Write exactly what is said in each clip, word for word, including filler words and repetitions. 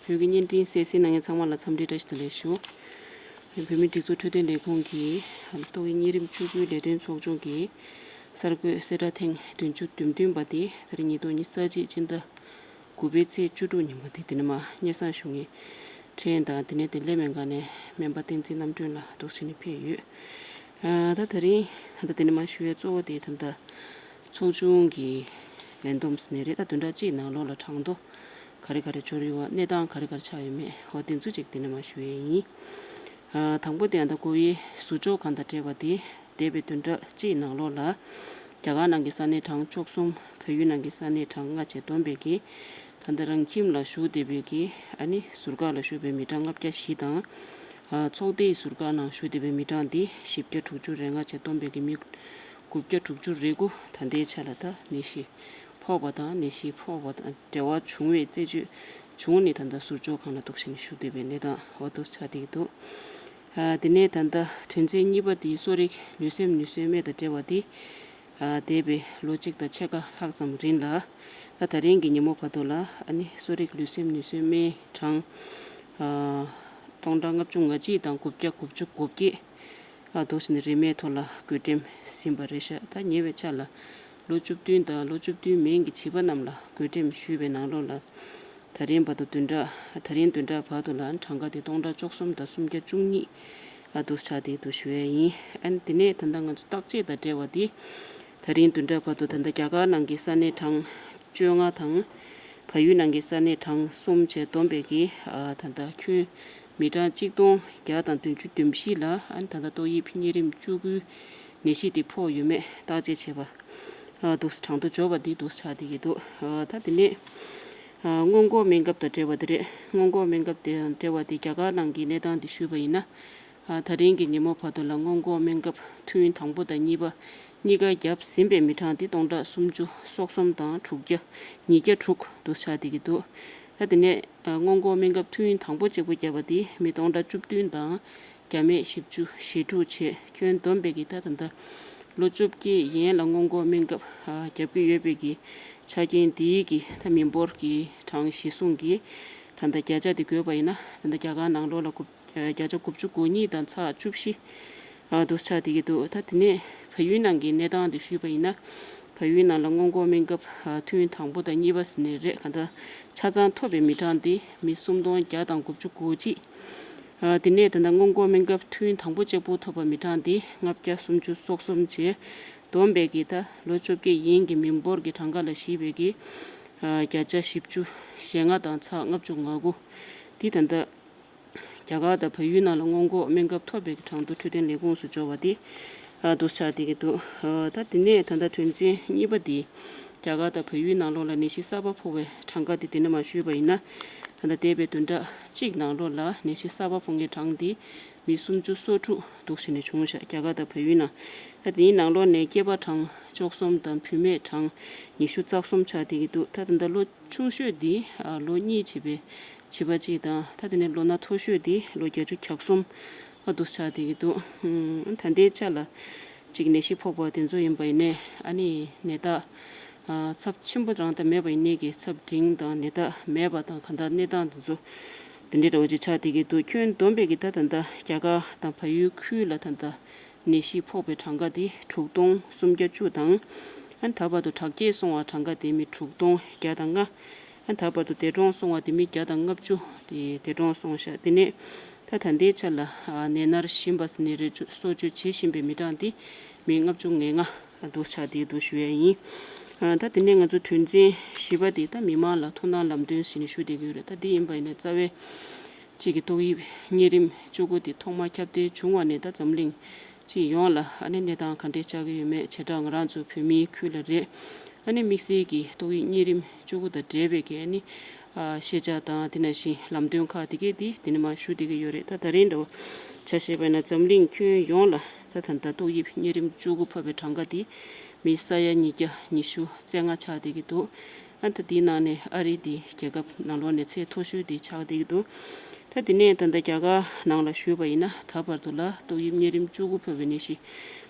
བོད་ཀྱི་བརྙན་འཕྲིན་གསན་གཟིགས་གནང་མཁན་ཚང་མ་ལ་འཚམས་འདྲི་བཀྲ་ཤིས་བདེ་ལེགས་ཞུ། བོད་མིའི་སྒྲིག་འཛུགས་འཕྲོད་བསྟེན་ལས་ཁུངས་ཀྱིས་ཏོག་དབྱིབས་གཉན་རིམས་བཅུ་དགུའི་ལས་དོན་ཚོགས་ཆུང་གི་གསར་འགོད་གསལ་བསྒྲགས་ཐེངས་བདུན་ཅུ་དོན་བདུན་པ་དེ་ད་རེས་ཉིས་སྟོང་ཉི་ཤུ་རྩ་གཅིག་སྤྱི་ཟླ་དགུ་པའི་ཚེས་བཅུ་དྲུག་ཉིན་མོ་དེ་འདི་ནས་མར་སྙན་སེང་ཞུ་མཁན་ཕྲན་དང་དེ་ནས་དེ་སླེབས་མེད་སྒང་ནས་སྨན་པ་བསྟན་འཛིན་རྣམ་གྲོལ་ལགས་འདུག་སེ་ནས་ཕེབས་ཡོད། ཨ་ད་ད་རིང་ད་ལྟ་དེ་ནས་མར་ཞུ་ཡས་གཙོ་བོ་དེ་ད་ལྟ་ཚོགས་ཆུང་གི་ལས་བསྡོམས་ནས་རེད། ད་བདུན་ཕྲག་གཅིག་ནང་ལོགས་ལ་གྲངས་ཐོ་ག་རེ་ག་རེ་འབྱོར་ཡོད་པ། གནས་སྟངས་ག་རེ་ག་རེ་ཆགས་ཡོད་མེད། འོ་དེ་ཚོ་ཅིག་དེ་ནས་མར་ཞུ་ཡས་ཡིན། ཨ་དང་པོ་དེ་ཨ་ད་ཀོ་བིཌ་ཟུར་འཇོག་ཁང་དང་འབྲེལ་བ་དེ་འདས་པའི་བདུན་ཕྲག་གཅིག་ནང་ལོགས་ལ་རྒྱ་གར་ནང་གི་ས་གནས་གྲངས་བཅུ་གསུམ། བལ་ཡུལ་ནང་གི་ས་གནས་གྲངས་ལྔ་བཅས་བསྡོམས་པའི་གི་ད་ལྟ་རང་ཁྱིམ་ལ་བཞུགས་བསྡད་པའི་གི་ཨ་ནི་ཟུར་བཀག་ལ་བཞུགས་པའི་མི་གྲངས་ལྔ་བརྒྱ་བཞི་དང་། ཨ་ཚོགས་སྡེའི་ཟུར་བཀག་ནང་བཞུགས་བསྡད་པའི་མི་གྲངས་དེ་བཞི་བརྒྱ་དྲུག་ཅུ་རེ་ལྔ་བཅས་བསྡོམས་པའི་གི་མི་དགུ་བརྒྱ་དྲུག་ཅུ་རེ་དགུ་ད་ལྟའི་ཆ་ལ་ད་ནད་གཞི་ཕོག་པ་དང་ནད་གཞི་ཕོག་པ་དང་འབྲེལ་བ་བྱུང་བའི་རྩད་གཅོད་བྱུང་ནས་ད་ལྟ་ཟུར་འཇོག་ཁང་ལ་འདུག་སེ་བཞུགས་བསྡད་པའི་གནས་སྟངས་འོ་འདུག་ཆགས་བསྡད་ཀྱི་འདུག་ཨ་དེ་ནས་ད་ལྟ་དོན་ཚན་གཉིས་པ་དེ་གསོ་རིག་ལུས་སེམས་ནུས་གསོའི་སྨན་དང་འབྲེལ་བ་དེ། ཨ་འདས་པའི་ལོ་གཅིག་དང་ཕྱེད་ཀ་ལྷག་ཙམ་རིང་ལ། ད་ད་རིང་གི་ཉིན་མོ་བར་དུ་ལ་ཨ་ནི་གསོ་རིག་ལུས་སེམས་ནུས་གསོའི་སྨན་གྲངས་ཨ་སྟོང་ཕྲག་ལྔ་བཅུ་ང་གཅིག་དང་དགུ་བརྒྱ་དགུ་བཅུ་གོ་བརྒྱད་ཨ་འདུག་སེ་ནས་རིན་མེད་ཐོག་ལ་བགོ་འགྲེམས་ཟིན་པ་རེད་ཤག་ད་ཉེ་བའི་ཆར་ལ་ལོ་བཅུ་བདུན་དང་ལོ་བཅུ་བདུན་མིན་གྱི་བྱིས་པ་རྣམས་ལ་བགོ་འགྲེམས་ཞུས་པའི་ནང་ལོགས་ལ། ད་རིང་བར་དུ་བདུན་ཕྲག་ད་རིང་བདུན་ཕྲག་བར་དུ་ལ་གྲངས་ཀ་དེ་སྟོང་ཕྲག་བཅུ་གསུམ་དང་སུམ་བརྒྱ་བཅུ་གཉིས་ཨ་འདུག་ཆགས་བསྡད་འདུག་ཞུ་ཡས་ཡིན། ཨ་ནི་དེ་ནས་ད་ལྟ་ང་ཚོ་བརྟག་དཔྱད་དང་འབྲེལ་བ་དེ་ད་རིང་བདུན་ཕྲག་བར་དུ་ད་ལྟ་རྒྱ་གར་ནང་གི་ས་གནས་གྲངས་བཅོ་ལྔ་དང་། བལ་ཡུལ་ནང་གི་ས་གནས་གྲངས་གསུམ་བཅས་བསྡོམས་པའི་གི་ཨ་ད་ལྟ་ཁྱོན་མི་གྲངས་གཅིག་སྟོང་བརྒྱ་དང་བདུན་ཅུ་དོན་བཞི་ལ་ཨ་ནི་ད་ལྟ་ཏོག་དབྱིབས་གཉན་རིམས་བཅུ་དགུའི་ནད་གཞི་དེ་ཕོག་ཡོད་མེད་བརྟག་དཔྱད་བྱས་པ། ཨ་འདུག་སེ་གྲངས་ཐོ་འབྱོར་བ་འདི་འདུག་སེ་ཆགས་བསྡད་ཀྱི་འདུག་ཨ་ད་དེ་ནས་ཨ་སྔོན་འགོག་སྨན་ཁབ་དང་འབྲེལ་བ་དེ་རེད། སྔོན་འགོག་སྨན་ཁབ་དེ་དང་འབྲེལ་བ་དེ་རྒྱ་གར་ནང་གི་གནས་སྟངས་དེ་ཞུས་པ་ཡིན་ན། ཨ་ད་རིང་གི་ཉིན་མོ་བར་དུ་ལ་སྔོན་འགོག་སྨན་ཁབ་ཐུན་དང་པོ་དང་གཉིས་པ་གཉིས་ཀ་བརྒྱབ་ཟིན་པའི་མི་གྲངས་དེ་སྟོང་ཕྲག་སུམ་ཅུ་སོ་གསུམ་དང་དྲུག་བརྒྱ་ཉིས་བརྒྱ་དྲུག་འདུག་སེ་ཆགས་བསྡད་ཀྱི་འདུག་ད་དེ་ནས་ཨ་སྔོན་འགོག་སྨན་ཁབ་ཐུན་དང་པོ་གཅིག་པུ་བརྒྱབ་པ་དེ་མི་སྟོང་ཕྲག་བཅུ་བདུན་དང་། བརྒྱ་མེད་བཞི་བཅུ་ཞེ་དྲུག་བྱས། ཁྱོན་བསྡོམས་པའི་གི་ད་ད་ལྟ་ལོ་བཅོ་བརྒྱད་ཡན་ལ་སྔོན་འགོག་སྨན་ཁབ་ཨ་བརྒྱབ་ཀྱི་ཡོད་པའི་གི་ཆ་རྐྱེན་དེའི་གི་ད་མི་འབོར་གི་གྲངས་གཞི་བཟུང་གི་ད་ལྟ་བརྒྱ་ཆ་དེ་བགོས་པ་ཡིན་ན། ད་ལྟ་རྒྱ་གར་ནང་ལོགས་ལ་དགུ་བརྒྱ་ཆ་དགུ་བཅུ་གོ་གཉིས་དང་ཚེག་བཅུ་བཞི་ཨ་འདུག་སེ་ཆགས་བསྡད་ཀྱི་འདུག་ད་དེ་ནས་བལ་ཡུལ་ནང་གི་གནས་སྟངས་དེ་ཞུས་པ་ཡིན་ན། བལ་ཡུལ་ནང་ལ་སྔོན་འགོག་སྨན་ཁབ་ཨ་ཐུན་དང་པོ་དང་གཉིས་པ་ཟེར་ནས་རེད། གང་ལྟར་ཆ་ཚང་ཐོབ་པའི་མི་གྲངས་དེ་མི་སུམ་སྟོང་བརྒྱ་དང་དགུ་བཅུ་གོ་གཅིག་ཨ་དེ་ནས་ད་ལྟ་སྔོན་འགོག་སྨན་ཁབ་ཐུན་དང་པོ་གཅིག་པུ་ཐོབ་པ་མི་གྲངས་དེ་ལྔ་བརྒྱ་སུམ་ཅུ་སོ་གསུམ་བྱས། བསྡོམས་པའི་གི་ད་ལོ་བཅོ་བརྒྱད་ཡན་གྱི་མི་འབོར་གྱི་གྲངས་ཀ་ལ་གཞིགས་པའི་གི་ཨ་བརྒྱ་ཆ་བཞི་བཅུ་ཞེ་ལྔ་དང་ཚེག་ལྔ་བཅུ་ང་དགུ་འདི་ད་ལྟ་རྒྱ་གར་དང་བལ་ཡུལ་ནང་ལ་སྔོན་འགོག་སྨན་ཁབ་ཐོབ་པའི་གི་གྲངས་ཐོ་འཕྲོད་བསྟེན་ལས་ཁུངས་སུ་འབྱོར་བ་དེ་ཨ་འདུག་སེ་ཆགས་བསྡད་ཀྱི་འདུག་ཨ་ད་དེ་ནས་ད་ལྟ་དོན་ཚན་གཉིས་པ་དེ་རྒྱ་གར་དང་བལ་ཡུལ་ནང་ལོགས་ལ་ནད་གཞི་གསར་པ་ཕོག་པའི་གྲངས་ཀ་དེ་དེ་ནས་མར་ཞུས་པ་ཡིན་ན། ད་ལྟ་འདས་པའི་བདུན་ཕྲག་གཅིག་ནང་ལོགས་ལ་ནད་གཞི་གསར་པ་ཕོག་མཁན་གྲངས་དེ་མི་སུམ་ཅུ་སོ་དྲུག་འདུག་སེ་ནས་བྱུང་ཤག་རྒྱ་གར་དང་བལ་ཡུལ་ནང་། ད་དེའི་ནང་ལོགས་ནས་སྐྱེས་པ་གྲངས་བཅུ་གསུམ་དང་བུད་མེད་གྲངས་ཉི་ཤུ་རྩ་གསུམ་ཆགས་བསྡད་ཀྱི་འདུག་ད་ད་ལྟ་ལོ་ཆུང་ཤོས་འདི་ཨ་ལོ་གཉིས་བྱས་པའི་བྱིས་པ་གཅིག་དང་། ད་དེ་ནས་ལོ་ན་མཐོ་ཤོས་འདི་ལོ་བརྒྱད་ཅུ་གྱ་གསུམ་ཨ་འདུག་སེ་ཆགས་བསྡད་ཀྱི་འདུག་ཨུམ། ད་ལྟའི་ཆ་ལ་གཅིག་ནད་གཞི་ཕོག་པ་དེ་ཚོ་ཡིན་པ་ཡིན་ནའི་ཨ་ནི་ནད་རྟགས་ཨ་ཚབས་ཆེན་པོ་རང་ད་མེད་པ་ཡིན་ནའི་གི་ཚབས་འབྲིང་དང་ནད་རྟགས་མེད་པ་དང་གང་ལྟར་གནས་སྟངས་དེ་ཚོ་དེ་འདྲའི་འདྲ་བོ་ཅིག་ཆགས་བསྡད་ཀྱི་འདུག་ཁྱོན་བསྡོམས་པའི་གི་ད་ད་ལྟ་རྒྱ་གར་དང་བལ་ཡུལ་ཁུལ་ལ་ད་ལྟ་ནད་གཞི་ཕོག་པའི་གྲངས་ཀ་དེ་དྲུག་སྟོང་སུམ་བརྒྱ་བཅུ་དང་། ཨ་ནི་ད་བར་དུ་དྲག་སྐྱེད་སོང་བ་གྲངས་ཀ་དེ་མི་དྲུག་སྟོང་བརྒྱ་དང་ལྔ། ཨ་ནི་ད་བར་དུ་འདས་གྲོངས་སོང་བ་དེ་མི་བརྒྱ་དང་ལྔ་བཅུ་དེ་འདས་གྲོངས་སོང་ཤག་དེ་ནས་ད་ད་ལྟའི་ཆ་ལ་ཨ་ནད་མནར་བཞིན་པ་ཟེར་ནས་རེ་གཅོད་གསོ་བཅོས་བྱེད་བཞིན་པའི་མི་གྲངས་དེ་མི་ལྔ་བཅུ་ང་ལྔ་འདུག་སེ་ཆགས་བསྡད་འདུག་ཞུ་ཡས་ཡིན། ཨ་ད་དེ་ནས་ང་ཚོ་དོན་ཚན་བཞི་པ་དེ་ད་མི་མང་ལ་ཐུགས་སྣང་ལམ་སྟོན་ཟེར་ནས་ཞུ་བསྡད་ཀྱི་ཡོད་རེད། ད་འདི་ཡིན་པ་ཡིན་ན་རྩ་བའི་གཅིག་གི་ཏོག་དབྱིབས་གཉན་རིམས་བཅུ་དགུ་དེ་ཐོག་མ་ཁྱབ་གདལ་བྱུང་བ་ནས་ད་འཛམ་གླིང་སྤྱི་ཡོངས་ལ་ཨ་ནི་གནས་སྟངས་ག་འདྲས་ཆགས་ཀྱི་ཡོད་མེད། བྱེ་བྲག་ང་རང་ཚོ་བོད་མིའི་ཁུལ་ལ་རེད། ཨ་ནི་དམིགས་བསལ་གྱི་ཏོག་དབྱིབས་གཉན་རིམས་བཅུ་དགུ་དང་འབྲེལ་བའི་གི་ཨ་ནི་ཨ་ཤེས་བྱ་དང་དེ་ནང་བཞིན་ལམ་སྟོན་ཁག་དེ་གས་དེ་དེ་ནས་མར་ཞུ་བསྡད་ཀྱི་ཡོད་རེད། ད་ད་རིང་འདྲ་བོ་ཆ་བཞག་པ་ཡིན་ན་འཛམ་གླིང་ཁྱོན་ཡོངས་ལ་ད་ད་ལྟ་ཏོག་དབྱིབས་གཉན་རིམས་བཅུ་དགུ་ཕོག་པའི་གྲངས་ཀ་དེ་མི་ས་ཡ་ཉིས་བརྒྱ་ཉི་ཤུ་རྩ་ལྔ་ཆགས་བསྡད་ཀྱི་འདུག་ཨ་ད་དེའི་ནང་ནས་ཨ་རི་དེ་རྒྱལ་ཁབ་ནང་ལོགས་ནས་ཚད་མཐོ་ཤོས་དེ་ཆགས་བསྡད་ཀྱི་འདུག་ད་དེ་ནས་ད་ལྟ་རྒྱ་གར་ནང་ལ་ཞུས་པ་ཡིན་ན་ད་བར་དུ་ལ་ཏོག་དབྱིབས་གཉན་རིམས་བཅུ་དགུ་ཕོག་པའི་ནད་གཞི་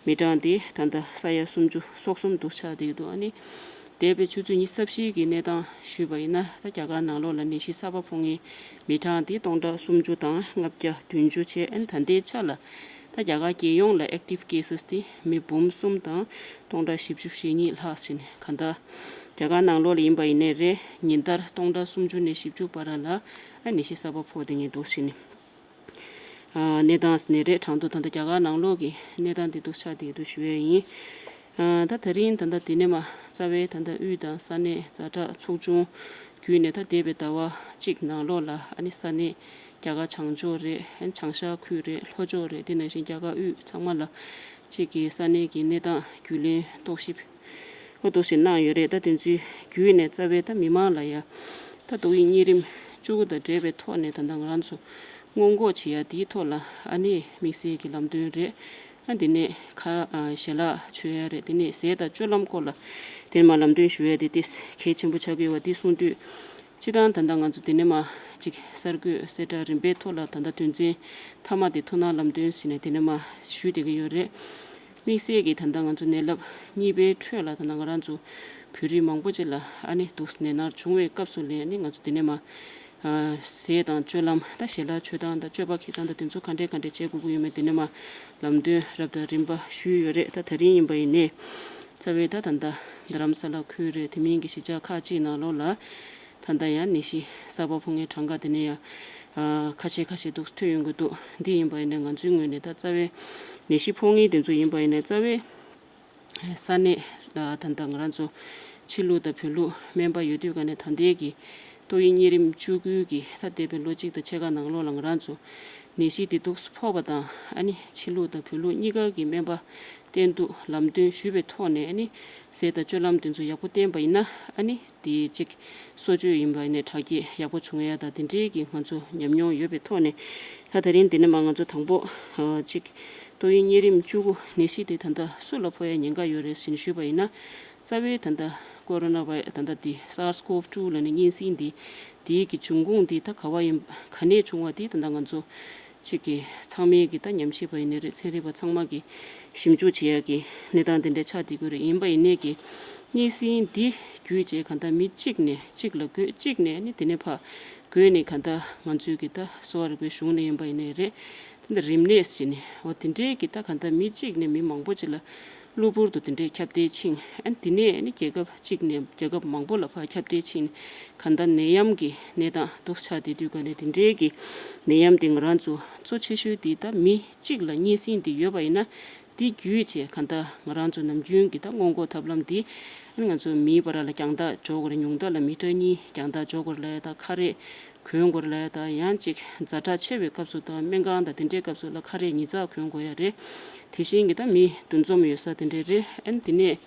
མི་གྲངས་དེ་ད་ལྟ་ས་ཡ་སུམ་ཅུ་སོ་གསུམ་དུ་ཆགས་བསྡད་ཀྱི་འདུག་ཨ་ནི་ འདས་པའི་ཆུ་ཚོད་ཉི་ཤུ་རྩ་བཞི་གི་གནས་སྟངས་ཞུས་པ་ཡིན་ན། ད་རྒྱ་གར་ནང་ལོགས་ལ་ནད་གཞི་གསར་པ་ཕོག་མཁན་མི་གྲངས་དེ་སྟོང་ཕྲག་སུམ་ཅུ་དང་ལྔ་བརྒྱ་བདུན་ཅུ་བྱས། ཨ་ནི་ད་ལྟའི་ཆ་ལ་ད་རྒྱ་གར་རྒྱལ་ཡོངས་ལ་ཨེག་ཊིབ་ཀེ་སི་དེ་མི་འབུམ་གསུམ་དང་སྟོང་ཕྲག་བཞི་བཅུ་ཞེ་གཉིས་ལྷག་ཟིན། གང་ལྟར་རྒྱ་གར་ནང་ལོགས་ལ་ཡིན་པ་ཡིན་ནའི་རེད། ཉིན་ལྟར་སྟོང་ཕྲག་སུམ་ཅུ་ནས་བཞི་བཅུ་བར་ལ་ཨ་ནད་གཞི་གསར་པ་ཕོག་བསྡད་མཁན་འདུག་ཟིན། ཨ་གནས་སྟངས་ནས་རེད། གྲངས་ཐོ་ད་ལྟ་རྒྱ་གར་ནང་ལོགས་ཀྱི་གནས་སྟངས་དེ་འདུག་ཆགས་བསྡད་འདུག་ཞུ་ཡས་ཡིན། ཨ་ད་དེ་རིང་ད་ལྟ་འདི་ནས་མ་རྩ་བའི་ད་ལྟ་དབུས་དང་ས་གནས་ཛ་དྲག་ཚོགས་ཆུང་བརྒྱུད་ནས། ད་འདས་པའི་ཟླ་བ་གཅིག་ནང་ལོགས་ལ་ཨ་ནི་ས་གནས་རྒྱ་གར་བྱང་ཕྱོགས་རེད། ཨ་ནི་བྱང་ཤར་ཁུལ་རེད། ལྷོ་ཕྱོགས་རེད། དེ་ནང་བཞིན་རྒྱ་གར་དབུས་ཚང་མ་ལ་གཅིག་གི་ས་གནས་ཀྱི་གནས་སྟངས་རྒྱུས་ལོན་རྟོག་ཞིབ་ཨོ་ཏོ་ཞིག་གནང་ཡོད་རེད། ད་དེ་ཚོའི་བརྒྱུད་ནས་རྩ་བའི་ད་མི་མང་ལ་ཡ་ད་ཏོག་དབྱིབས་གཉན་རིམས་བཅུ་དགུ་དང་འབྲེལ་བའི་ཐོག་ནས་ད་ལྟ་ང་རང་ཚོ་སྔོན་འགོག་བྱེད་ཡ་དེའི་ཐོག་ལ་ཨ་ནི་དམིགས་བསལ་གྱི་ལམ་སྟོན་རེད། ཨ་དེ་ནས་ཁ་ཨ་ཞལ་ལག་མཆོད་ཡ་རེད། དེ་ནས་ཟས་དང་སྤྱོད་ལམ་སྐོར་ལ་དེ་ནས་མ་ལམ་སྟོན་ཞུ་ཡ་དེ་ཏིས་གལ་ཆེན་པོ་ཆགས་ཀྱི་ཡོད་པ་དེ་གསུངས་དུས། སྤྱི་བཏང་ད་ལྟ་ང་ཚོ་དེ་ནས་མ་ཅིག་གསར་འགོད་གསལ་བསྒྲགས་རིམ་པའི་ཐོག་ལ་ད་ལྟ་དོན་ཚན་མཐའ་མ་དེ་ཐུགས་སྣང་ལམ་སྟོན་ཟེར་ནས་དེ་ནས་མ་ཞུས་བསྡད་ཀྱི་ཡོད་རེད། དམིགས་བསལ་གྱིས་ད་ལྟ་ང་ཚོ་ནད་རླབས་གཉིས་པའི་ཁྲོད་ལ་ད་ལྟ་ང་རང་ཚོ་བོད་རིགས་མང་པོ་ཅིག་ལ་ཨ་ནི་འདུག་ནད་མནར་བྱུང་བའི་སྐབས་སུ་ལ་ཨ་ནི་ང་ཚོ་དེ་ནས་མ་ཨ་ཟས་དང་སྤྱོད་ལམ་ད་ཞལ་ལག་མཆོད་སྟངས་དང་སྤྱོད་པ་འཁྱེར་སྟངས་དང་དེ་ཚོ་ག་འདྲས་ག་འདྲས་བྱེད་དགོས་ཀྱི་ཡོད་མེད་དེ་ནས་མ་ལམ་སྟོན་རབ་དང་རིམ་པ་ཞུས་ཡོད་རེད། ད་དེ་རིང་ཡིན་པ་ཡིན་ནའི་རྩ་བའི་ད་ད་ལྟ་རྡ་རམ་ས་ལ་ཁུལ་རེད། དེ་མིན་གྱི་གཞིས་ཆགས་ཁག་ཅིག་ནང་ལོགས་ལ་ད་ལྟ་ཡང་ནད་གཞི་གསར་པ་ཕོག་མཁན་གྲངས་ཀ་དེ་ནས་ཡང་ཨ་ཁ་ཤས་ཁ་ཤས་འདུག་ཐོན་ཡོང་གི་འདུག་འདི་ཡིན་པ་ཡིན་ན་ང་ཚོའི་ངོས་ནས་ད་རྩ་བའི་ནད་གཞི་ཕོག་མཁན་དེ་ཚོ་ཡིན་པ་ཡིན་ན་རྩ་བའི་ས་གནས་ལ་ད་ལྟ་ང་རང་ཚོ་ཕྱི་ལུགས་དང་བོད་ལུགས་སྨན་པ་ཡོད་དུས་ག་ནས་ད་ལྟའི་གི་ཏོག་དབྱིབས་གཉན་རིམས་བཅུ་དགུ་གི་ད་འདས་པའི་ལོ་གཅིག་དང་ཕྱེད་ཀ་ནང་ལོགས་ལ་ང་རང་ཚོ་ནད་གཞི་འདི་འདུག་ཕོག་པ་དང་ཨ་ནི་ཕྱི་ལུགས་དང་བོད་ལུགས་གཉིས་ཀ་གི་སྨན་པ་བསྟེན་གཏུག་ལམ་སྟོན་ཞུས་པའི་ཐོག་ནས་ཨ་ནི་ཟས་དང་སྤྱོད་ལམ་དེ་ཚོ་ཡག་པོ་བསྟེན་པ་ཡིན་ན་ཨ་ནི་དེ་གཅིག་གསོ་བཅོས་ཡིན་པ་ཡིན་ནའི་དྲག་སྐྱེད་ཡག་པོ་བྱུང་ཡ་དང་དེ་འདྲའི་གི་ང་ཚོ་ཉམས་མྱོང་ཡོད་པའི་ཐོག་ནས་ད་དེ་རིང་འདི་ནས་མ་ང་ཚོ་དང་པོ་ཨ་གཅིག་ཏོག་དབྱིབས་གཉན་རིམས་བཅུ་དགུ་ནད་གཞི་དེ་ད་ལྟ་སུ་ལ་ཕོག་ཡ་ཉེན་ཁ་ཡོད་རེད་ཟེར་ནས་ཞུས་པ་ཡིན་ན། རྩ་བའི་ད་ལྟ་ཀོ་རོ་ན་བྷའི་ད་ལྟ་དེ་སཱར་སི་ཀོབ་ཊུ་ལབ་ནས་གཉན་སྲིན་འདི་དེའི་གི་འབྱུང་ཁུངས་འདི་ད་ག་བ་ཡིན་ག་ནས་བྱུང་བ་དེ་ད་ལྟ་ང་ཚོ་གཅིག་གི་ཚང་མའི་གི་ད་ཉམས་ཞིབ་པ་ཡིན་ནའི་རེད། ཚན་རིག་པ་ཚང་མ་གི་ཞིབ་འཇུག་བྱེད་ཡ་གི་གནས་སྟངས་དེ་འདྲ་ཆགས་བསྡད་ཀྱི་རེད། ཡིན་པ་ཡིན་ནའི་གི་གཉན་སྲིན་འདི་བརྒྱུད་བྱས་ག་ད་མི་གཅིག་ནས་གཅིག་ལ་འགོས། གཅིག་ནས་ནི་དེ་ནས་ཕར་འགོས་ནས་ག་ད་ང་ཚོའི་གི་ད་གསོ་བ་རིག་པའི་གཞུང་ནས་ཡིན་པ་ཡིན་ནའི་རེད། ད་ལྟ་རིམས་ནད་ཟེར་ནས་འོ་དེ་འདྲའི་གི་ད་ག་ད་མི་གཅིག་ནས་མི་མང་པོ་ཅིག་ལ་གློ་བུར་དུ་དེ་འདྲའི་ཁྱབ་གདལ་ཕྱིན། ཨ་ནི་དེ་ནས་ནི་རྒྱལ་ཁབ་གཅིག་ནས་རྒྱལ་ཁབ་མང་པོ་ལ་ཕར་ཁྱབ་གདལ་ཕྱིན། ག་ད་ནད་ཡམས་ཀྱི་གནས་སྟངས་འདུག་ཆགས་བསྡད་དུས་ག་ནས་དེ་འདྲའི་གི་ནད་ཡམས་དེ་ང་རང་ཚོ་གཙོ་ཆེ་ཤོས་དེ་ད་མི་གཅིག་ལ་གཉན་སྲིན་དེ་ཡོད་པ་ཡིན་ན། དེ་བརྒྱུད་བྱས་ག་ད་ང་རང་ཚོ་ནམ་རྒྱུན་གྱི་ད་སྔོན་འགོག་ཐབས་ལམ་དེ་ང་ཚོ་མིའི་བར་ལ་རྒྱང་ཐག་འཇོག་དགོས་རེད། ཉུང་མཐའ་ལ་མི་ཊར་གཉིས་རྒྱང་ཐག་འཇོག་དགོས་རེད་ལབ་ཡ་ད་ཁ་རས་གོན་དགོས་རེད་ལབ་ཡ་ད་ཡང་ཅིག་ཛ་དྲག་ཆེ་བའི་སྐབས་སུ་ད་སྨན་ཁང་དང་དེ་འདྲའི་སྐབས་སུ་ལ་ཁ་རས་ཉིས་བརྩེགས་གོན་དགོས་ཡ་རེད། དེ་བཞིན་གྱི་ད་མི་འདུ་འཛོམས་ཡོད་ས་དེ་འདྲ་རེད། ཨ་ནི་དེ་ནས་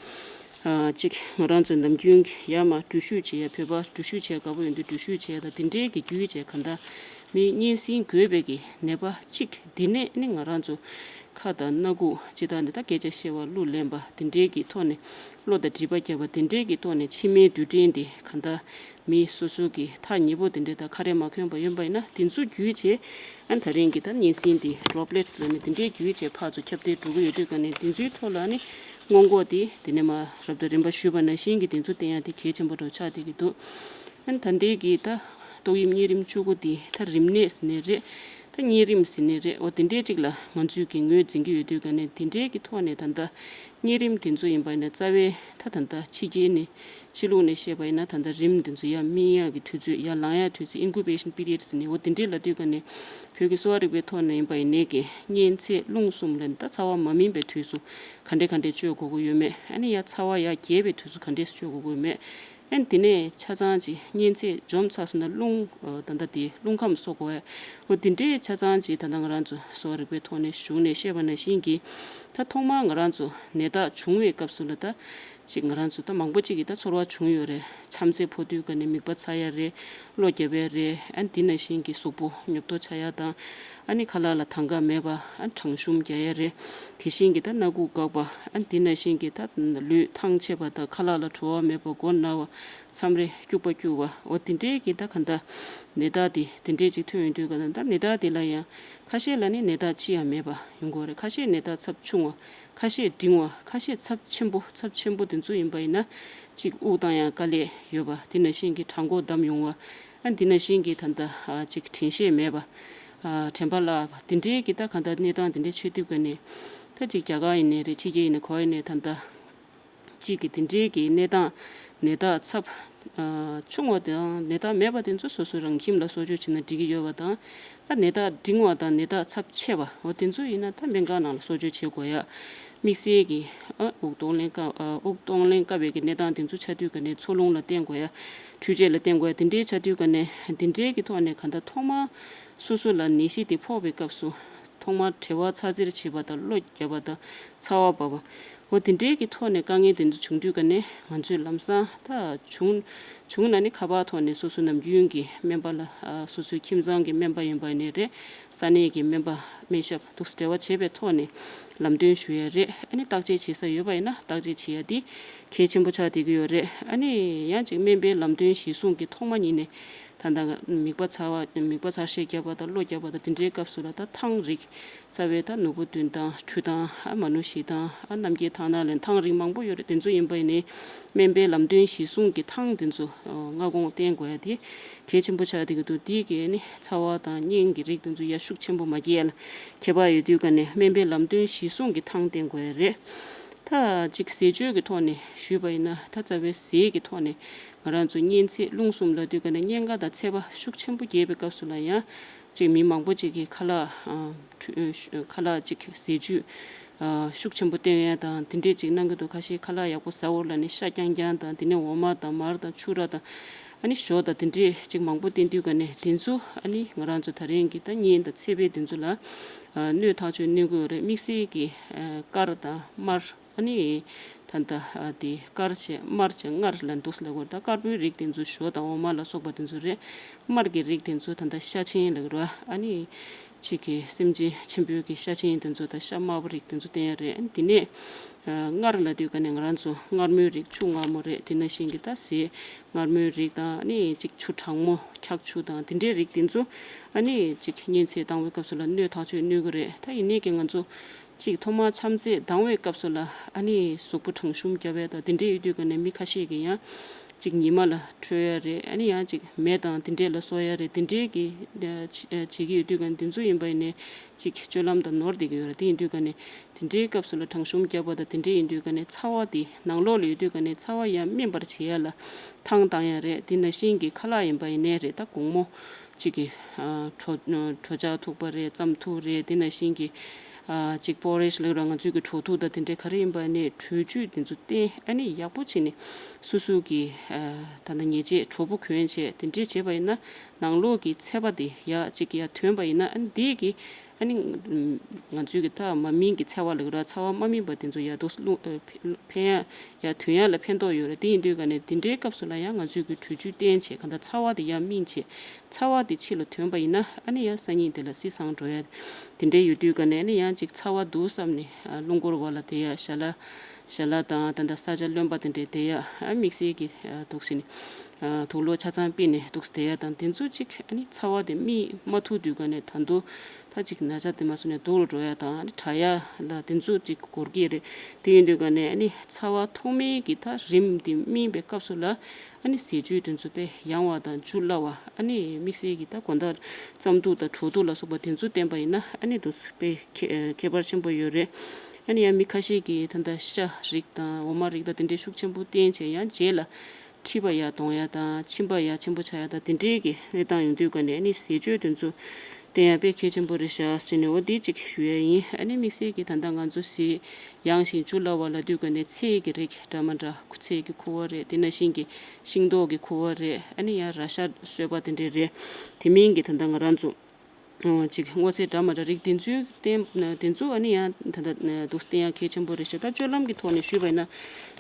ཨ་ཅིག་ང་རང་ཚོ་ནམ་རྒྱུན་གྱི་ཡ་མ་འགྲུལ་བཞུད་བྱེད་ཡ་བོད་པ་འགྲུལ་བཞུད་བྱེད་དགའ་པོ་ཡོད་དུས་འགྲུལ་བཞུད་བྱེད་ཡ་ད་དེ་འདྲའི་གི་བརྒྱུད་བྱས་ག་ད་མི་གཉན་སྲིན་འགོས་པའི་གི་ནད་པ་གཅིག་འདི་ནས་ནི་ང་རང་ཚོ་ཁ་དང་སྣ་ཁུག་སྤྱི་བཏང་ནི་ད་སྐད་ཆ་བཤད་པ་གླུ་ལེན་པ་དེ་འདྲའི་གི་ཐོག་ནས་གློ་དང་མགྲིན་པ་བརྒྱབ་པ་དེ་འདྲའི་གི་ཐོག་ནས་མཆིན་པའི་རྡུལ་ཕྲན་དེ་ག་ད་མི་སོ་སོ་གི་ཐག་ཉེ་པོ་དེ་འདྲའི་ད་ཁ་རས་མ་གོན་པ་ཡོད་པ་ཡིན་ན་དེ་ཚོ་བརྒྱུད་བྱས་ཨ་ད་རིང་གི་ད་གཉན་སྲིན་དེ་ཌོབ་ལེཊ་ལབ་ནས་དེ་འདྲའི་བརྒྱུད་བྱས་ཕར་ཚུར་ཁྱབ་གདལ་འགྲོ་གི་ཡོད་དུས་ག་ནས་དེ་ཚོའི་ཐོག་ལ་ནི་སྔོན་འགོག་དེ་དེ་ནས་མ་རབ་དང་རིམ་པ་ཞུས་པ་ནང་བཞིན་གྱི་དེ་ཚོ་བསྟེན་ཡ་དེ་གལ་ཆེན་པོ་འདྲ་ཆགས་བསྡད་ཀྱི་འདུག་ཨ་ནི་ད་ལྟའི་གི་ད་ཏོག་དབྱིབས་གཉན་རིམས་བཅུ་དགུ་འདི་ད་རིམས་ནད་ཟེར་ནའི་རེད། ད་གཉན་རིམས་ཟེར་ནའི་རེད། འོ་དེ་འདྲའི་ཅིག་ལ་ང་ཚོས་ཀྱི་ངོས་འཛིན་གྱི་ཡོད་དུས་ག་ནས་དེ་འདྲའི་གི་ཐོག་ནས་ད་ལྟ་གཉན་རིམས་དེ་ཚོ་ཡིན་པ་ཡིན་ན་རྩ་བའི་ད་ད་ལྟ་ཕྱི་རྒྱལ་ནས་ཕྱི་ལུགས་ནས་བཤད་པ་ཡིན་ན་ད་ལྟ་རིམས་དེ་ཚོ་ཡར་སྨིན་ཡག་གི་དུས་ཚོད་ཡར་ལངས་ཡག་དུས་ཚོད་ཨིན་ཀུ་བེ་ཤན་པི་རི་ཡོཌ་ཟེར་ནས་འོ་དེ་འདྲའི་ལབ་དུས་ག་ནས་བོད་ཀྱི་གསོ་བ་རིག་པའི་ཐོག་ནས་ཡིན་པ་ཡིན་ནའི་གི་གཉན་ཚད་རླུང་གསུམ་ལ་ད་ཚ་བ་མ་སྨིན་པའི་དུས་སུ་ག་འདྲས་ག་འདྲས་སྤྱོད་དགོས་ཀྱི་ཡོད་མེད། ཨ་ནི་ཡར་ཚ་བ་ཡར་རྒྱས་པའི་དུས་སུ་ག་འདྲས་སྤྱོད་དགོས་ཀྱི་ཡོད་མེད། ཨན་དེ་ནས་ཆ་ཚང་ཅིག་གཉན་ཚད་འཇོམས་ཚར་སོང་ན་རླུང་ཨ་ད་ལྟ་དེ་རླུང་ཁམས་གསོ་དགོས་པས། འོ་དེ་འདྲའི་ཆ་ཚང་ཅིག་ད་ལྟ་ང་རང་ཚོ་གསོ་བ་རིག་པའི་ཐོག་ནས་གཞུང་ནས་བཤད་པ་ནང་བཞིན་གྱི་ད་ཐོག་མར་ང་རང་ཚོ་ནད་རྟགས་བྱུང་བའི་སྐབས་སུ་ལ་ད་ཅིག་ང་རང་ཚོ་ད་མང་པོ་ཅིག་གིས་ད་ཚོར་བ་བྱུང་ཡོད་རེད། ཆམ་ཚད་ཕོག་དུས་ག་ནས་མིད་པ་ཚ་ཡ་རེད། གློ་རྒྱབ་ཡ་རེད། ཨན་དེ་ནང་བཞིན་གྱི་གཟུགས་པོ་ཉོབ་ཏོ་ཆགས་ཡ་དང་། ཨ་ནི་ཁ་ལག་ལ་དང་ག་མེད་པ། ཨ་ནི་གྲང་ཤུམ་རྒྱག་ཡ་རེད། དེ་བཞིན་གྱི་ད་སྣ་ཁུག་འགག་པ། ཨ་ནི་དེ་ནང་བཞིན་གྱི་ད་ལུས་ཐང་ཆད་པ་དང་ཁ་ལག་ལ་བྲོ་བ་མེད་པ། མགོ་ན་བ། མཚམས་རེ་སྐྱུག་པ་སྐྱུག་པ། འོ་དེ་འདྲའི་གི་ད་ག་ད་ ནད་རྟགས་དེ་དེ་འདྲས་ཅིག་ཐོན་ཡོང་དུས་ག་ད་ནད་རྟགས་དེ་ལ་ཡང་ཁ་ཤས་ལ་ནི་ནད་རྟགས་ཅི་ཡང་མེད་པ་ཡོང་གི་ཡོད་རེད། ཁ་ཤས་ནད་རྟགས་ཚབས་ཆུང་བ། ཁ་ཤས་འབྲིང་བ། ཁ་ཤས་ཚབས་ཆེན་པོ། ཚབས་ཆེན་པོ་དེ་ཚོ་ཡིན་པ་ཡིན་ན་ཅིག་དབུགས་བཏང་ཡང་དཀའ་ལས་ཡོད་པ། དེ་ནང་བཞིན་གྱི་བྲང་ཁོག་བསྡམས་ཡོང་བ། ཨ་དེ་ནང་བཞིན་གྱི་ད་ལྟ་ཨ་ཅིག་དྲན་ཤེས་མེད་པ། ཨ་དྲན་པ་བརླག་པ། དེ་འདྲའི་གི་ད་ག་ད་གནས་སྟངས་དེ་འདྲའི་ཆགས་དུས་ག་ནས་ད་ཅིག་རྒྱ་གར་ཡིན་ནའི་རེད། ཕྱི་རྒྱལ་ཡིན་ནའི་ག་པར་ཡིན་ནའི་ད་ལྟ་གཅིག་གི་དེ་འདྲའི་གི་གནས་སྟངས། ནད་རྟགས་ཚབས་ཨ་ཆུང་བ་དང་ནད་རྟགས་མེད་པ་དེ་ཚོ་སོ་སོ་རང་ཁྱིམ་ལ་གསོ་བཅོས་བྱས་ན་འགྲིག་གི་ཡོད་པ་དང་། ཨ་ནད་རྟགས་འབྲིང་བ་དང་ནད་རྟགས་ཚབས་ཆེ་བ་འོ་དེ་ཚོ་ཡིན་ན་ད་སྨན་ཁང་ནང་ལ་གསོ་བཅོས་བྱེད་དགོས་ཡ། དམིགས་བསལ་གྱི་ཨ་དབུགས་གཏོང་ལེན་དཀའ། ཨ་དབུགས་གཏོང་ལེན་དཀའ་བའི་གི་གནས་སྟངས་དེ་ཚོ་ཆགས་དུས་ག་ནས་འཚོ་རླུང་ལ་བརྟེན་དགོས་ཡ། འཕྲུལ་ཆས་ལ་བརྟེན་དགོས་ཡ། དེ་འདྲའི་ཆགས་དུས་ག་ནས་དེ་འདྲའི་གི་ཐོག་ནས་ག་ད་ཐོག་མར་སོ་སོ་ལ་ནད་གཞི་དེ་ཕོག་པའི་སྐབས་སུ། ཐོག་མར་བྲེལ་བ་ཚ་ཚེར་བྱེད་པ་དང་གློ་རྒྱག་པ་དང་ཚ་བ་འབར་བ། འོ་དེ་འདྲའི་གི་ཐོག་ནས་དཀའ་ངལ་དེ་ཚོ་བྱུང་དུས་ག་ནས་ང་ཚོས་ལམ་སང་ད་བྱུང་བྱུང་ན་ནི་ཁ་པར་ཐོག་ནས་སོ་སོ་ནམ་རྒྱུན་གྱི་སྨན་པ་ལ་ཨ་སོ་སོའི་ཁྱིམ་ཚང་གི་སྨན་པ་ཡིན་པ་ཡིན་ནའི་རེད། ས་གནས་ཀྱི་སྨན་པ་སྨན་ཞབས་འདུག་འབྲེལ་བ་བྱས་པའི་ཐོག་ནས་ལམ་སྟོན་ཞུ་ཡ་རེད། ཨ་ནི་བརྟག་དཔྱད་བྱེད་ས་ཡོད་པ་ཡིན་ན་བརྟག་དཔྱད་བྱེད་ཡ་དེ་གལ་ཆེན་པོ་ཆགས་བསྡད་ཀྱི་ཡོད་རེད། ཨ་ནི་ཡང་ཅིག་སྨན་པའི་ལམ་སྟོན་གཞིར་བཟུང་གི་ཐོག་མ་ཉིད་ནས་ད་ལྟ་མིད་པ་ཚ་བ་མིད་པ་ཚ་ཤས་རྒྱག་པ་དང་གློ་རྒྱག་པ་དང་དེ་འདྲའི་སྐབས་སུ་ལ་ད་ཐང་རིགས། རྩ་བའི་ད་ནོར་བུ་བདུན་ཐང་། གྲུ་ཐང་། ཨ་མ་ནུ་བཞི་ཐང་། ཨ་རྣམ་རྒྱལ་ཐང་ནང་ལ་ཐང་རིགས་མང་པོ་ཡོད་རེད། དེ་ཚོ་ཡིན་པ་ཡིན་ནའི་སྨན་པའི་ལམ་སྟོན་གཞིར་བཟུང་གི་ཐང་དེ་ཚོ་ཨ་སྔ་དགོང་བསྟེན་དགོས་ཡ་དེ་གལ་ཆེན་པོ་ཆགས་བསྡད་ཀྱི་འདུག་དེའི་གི་ནི་ཚ་བ་དང་གཉན་གྱི་རིགས་དེ་ཚོ་ཡ་ཤུགས་ཆེན་པོ་མ་སྐྱེ་ཡ་ལ་ཁྱད་པར་ཡོད་དུས་ག་ནས་སྨན་པའི་ལམ་སྟོན་གཞིར་བཟུང་གི་ཐང་བསྟེན་དགོས་ཡ་རེད། ད་ཅིག་ཟས་སྤྱོད་ཀྱི་ཐོག་ནས་ཞུས་པ་ཡིན་ན་ད་རྩ་བའི་ཟས་ཀྱི་ཐོག་ནས་ང་རང་ཚོ་གཉན་ཚད་རླུང་གསུམ་ལབ་དུས་ག་ནས་གཉན་ཁ་དང་ཚད་པ་ཤུགས་ཆེན་པོ་རྒྱས་པའི་སྐབས་སུ་ལ་ཡང་། ཅིག་མི་མང་པོ་ཅིག་གིས་ཁ་ལག་ཨ་ཁྲུ་ཁ་ལག་ཅིག་ཟས་བཅུད་ཨ་ཤུགས་ཆེན་པོ་བསྟེན་ཡ་དང་དེ་འདྲས་ཅིག་གནང་གི་འདུག་ཁ་ཤས་ཁ་ལག་ཡག་པོ་ཟ་འོ་ལབ་ནས་ཤ་རྐྱང་རྐྱང་དང་དེ་ནས་འོ་མ་དང་མར་དང་ཕྱུར་ར་དང་ཨ་ནི་ཞོ་དང་དེ་འདྲས་ཅིག་མང་པོ་བསྟེན་དུས་ག་ནས་དེ་ཚོ་ཨ་ནི་ང་རང་ཚོ་ད་རིང་གི་ད་གཉན་དང་ཚད་པའི་དེ་ཚོ་ལ་ཨ་གནོད་ཐག་ཆོད་གནོད་ཀྱི་ཡོད་རེད། དམིགས་བསལ་གྱི་ཨ་དཀར་དང་དམར། ཨ་ནི་ད་ལྟ་ཨ་དེ་དཀར་བྱས་དམར་བྱས་མངར་ལ་འདུག་ལབ་དགོས། ད་དཀར་པོའི་རིགས་དེ་ཚོ་ཞོ་དང་འོ་མ་ལ་སོགས་པ་དེ་ཚོ་རེད། དམར་གྱི་རིགས་དེ་ཚོ་ད་ལྟ་ཤ་ཆེན་ལབ་དགོས་རེད་བ། ཨ་ནི་ཅིག་གི་སེམས་ཅན་ཆེན་པོའི་གི་ཤ་ཆེན་དེ་ཚོ་དང་ཤ་དམར་པོ་རིགས་དེ་ཚོ་བསྟེན་ཡ་རེད། ཨ་ནི་དེ་ནས་ཨ་མངར་ལབ་དུས་ག་ནས་ང་རང་ཚོ་མངར་མོའི་རིགས་ཆུ་མངར་མོ་རེད། དེ་ནང་བཞིན་གྱི་ད་ཟས་མངར་མོའི་རིགས་དང་ཨ་ནི་ཅིག་ཆུ་གྲང་མོ་འཁྱག་ཆུ་དང་དེ་འདྲའི་རིགས་དེ་ཚོ་ཨ་ནི་ཅིག་གཉན་ཚད་བཏང་བའི་སྐབས་སུ་ལ་གནོད་ཐག་ཆོད་གནོད་གི་རེད། ད་ཡིན་ནའི་གི་ང་ཚོ་གཅིག་ཐོག་མར་ཆམ་ཚད་ལྡང་བའི་སྐབས་སུ་ལ་ཨ་ནི་གཟུགས་པོ་གྲང་ཤུམ་རྒྱབ་ཡ་དང་དེ་འདྲས་ཡོད་དུས་ག་ནས་མི་ཁ་ཤས་ཀྱིས་ཡང་གཅིག་ཉི་མ་ལ་ཁྲོས་ཡ་རེད། ཨ་ནི་ཡང་གཅིག་མེ་དང་དེ་འདྲས་ལ་གསོ་ཡ་རེད། དེ་འདྲས་ཀྱི་བྱེད་ཀྱི་ཡོད་དུས་ག་ནས་དེ་ཚོ་ཡིན་པ་ཡིན་ནའི་གཅིག་སྤྱོད་ལམ་དང་ནོར་བསྡད་ཀྱི་ཡོད་རེད། དེ་ཡིན་དུས་ག་ནས་དེ་འདྲའི་སྐབས་སུ་ལ་གྲང་ཤུམ་རྒྱབ་པ་དང་དེ་འདྲས་ཡིན་དུས་ག་ནས་ཚ་བ་དེ་ནང་ལོགས་ལ་ཡོད་དུས་ག་ནས་ཚ་བ་ཡང་སྨིན་པར་བྱེད་ཡ་ལ་ཐང་བཏང་ཡ་རེད། དེ་ནང་བཞིན་གྱི་ཁ་ལག་ཡིན་པ་ཡིན་ནའི་རེད། ད་དགོང་མོ་གཅིག་གི་ཨ་གྲོ་གྲོ་ཆག་ཐུག་པ་རེད། རྩམ་ཐུག་རེད། དེ་ནང་བཞིན་གྱི་ཨ་གཅིག་པོ་རེ་ཇི་ལབ་ར་ང་ཚོའི་གི་གྲོ་ཐུག་དང་དེ་འདྲའི་ག་རེ་ཡིན་པ་ནས་དྲོད་བཅུད་དེ་ཚོ་བསྟེན། ཨ་ནི་ཡག་པོ་བྱས་ནས་སོ་སོ་གི་ཨ་ད་ལྟ་ཉལ་ཆས་དྲོ་པོ་གོན་བྱས་དེ་འདྲས་བྱས་པ་ཡིན་ན་ནང་ལོགས་ཀྱི་ཚད་པ་དེ་ཡག་གཅིག་ཡར་ཐོན་པ་ཡིན་ན་ཨ་ནི་དེ་གི་ཨ་ནི་ང་ཚོའི་གི་ད་མ་སྨིན་གྱི་ཚ་བ་ལབ་ར་ཚ་བ་མ་སྨིན་པ་དེ་ཚོ་ཡར་འདུག་སེ་རླུང་ཨ་ཕན་ཡ་ཡར་ཐོན་ཡ་ལ་ཕན་ཐོགས་ཡོད་རེད། དེ་ཡིན་དུས་ག་ནས་དེ་འདྲའི་སྐབས་སུ་ལ་ཡང་ང་ཚོས་ཀྱི་དྲོད་བཅུད་བསྟེན་བྱས་གང་ལྟར་ཚ་བ་དེ་ཡར་སྨིན་བྱས། ཚ་བ་དེ་ཕྱི་ལ་ཐོན་པ་ཡིན་ན་ཨ་ནི་ཡང་སང་ཉིན་དེ་ལ་བསིལ་སངས་འགྲོ་ཡ་དེ་འདྲའི་ཡོད་དུས་ག་ནས་ཨ་ནི་ཡང་ཅིག་ཚ་བ་འདུག་བསམ་ནས་ཨ་རླུང་འཁོར་བ་ལ་བསྡད་ཡ། ཞལ་ལག་ཞལ་ལག་དང་ད་ལྟ་ས་ཆ་རློན་པ་དེ་འདྲའི་བསྡད་ཡ། ཨ་དམིགས་བསལ་གྱི་ཨ་འདུག་སེ་ནས་ཨ་དུག་ལོག་ཆ་ཚང་ཕུད་ནས་འདུག་སེ་བསྡད་ཡ་དང་དེ་ཚོ་ཅིག་ཨ་ནི་ཚ་བ་དེ་སྨིན་མ་ཐུབ་དུས་ག་ནས་ད་དུང་། ད་ཅིག་ན་ཚ་དེ་མ་སོང་ནས་སྡུག་རུ་འགྲོ་ཡ་དང་ཨ་ནི་དྲག་ཡ་ལ་དེ་ཚོ་ཅིག་འགོར་གྱི་རེད། དེ་ཡིན་དུས་ག་ནས་ཨ་ནི་ཚ་བ་ཐོག་མའི་གི་ད་རིམས་དེ་སྨིན་པའི་སྐབས་སུ་ལ་ཨ་ནི་ཟས་བཅུད་དེ་ཚོ་དཔེ་ཡང་བ་དང་འཇུ་སླ་བ། ཨ་ནི་དམིགས་བསལ་གྱི་ད་དགོང་དག་རྩམ་ཐུག་དང་གྲོ་ཐུག་ལ་སོགས་པ་དེ་ཚོ་བསྟེན་པ་ཡིན་ན་ཨ་ནི་འདུག་སེ་དཔེ་ཁྱད་ཁྱད་པར་ཆེན་པོ་ཡོད་རེད། ཨ་ནི་ཡང་མི་ཁ་ཤས་ཀྱིས་ད་ལྟ་ཤ་རིགས་དང་འོ་མ་རིགས་དང་དེ་འདྲའི་ཤུགས་ཆེན་པོ་བསྟེན་བྱས་ཡང་རྗེས་ལ། མཁྲིས་པ་ཡར་གཏོང་ཡ་དང་མཆིན་པ་ཡར་ཆེན་པོ་ཆགས་ཡ་དང་དེ་འདྲའི་གི་གནས་སྟངས་ཡོང་དུས་ག་ནས་ཨ་ནི་ཟས་སྤྱོད་དེ་ཚོ་བསྟེན་ཡ་དཔེ་གལ་ཆེན་པོ་རེད་ཤག་ཟེར་ནས་འོ་འདི་གཅིག་ཞུ་ཡ་ཡིན། ཨ་ནི་དམིགས་བསལ་གྱི་ད་ལྟ་ང་ཚོ་ཟས་ཡང་ཞིང་འཇུ་སླ་བ་ལབ་དུས་ག་ནས་ཚལ་གྱི་རིགས་འདྲ་མི་འདྲ་ཚལ་གྱི་ཁུ་བ་རེད། དེ་ནང་བཞིན་གྱི་ཤིང་ཏོག་གི་ཁུ་བ་རེད། ཨ་ནི་ཡང་ར་ཤ་སོས་པ་དེ་འདྲས་རེད། དེ་མིན་གྱི་ད་ལྟ་ང་རང་ཚོ། ཨོ་ཅིག་སྔོ་ཚལ་འདྲ་མི་འདྲ་རིགས་དེ་ཚོའི་བསྟེན་དེ་ཚོ་ཨ་ནི་ཡང་ད་ལྟ་འདུག་བསྟེན་ཡ་གལ་ཆེན་པོ་རེད་ཤག་ད་སྤྱོད་ལམ་གྱི་ཐོག་ནས་ཞུས་པ་ཡིན་ན།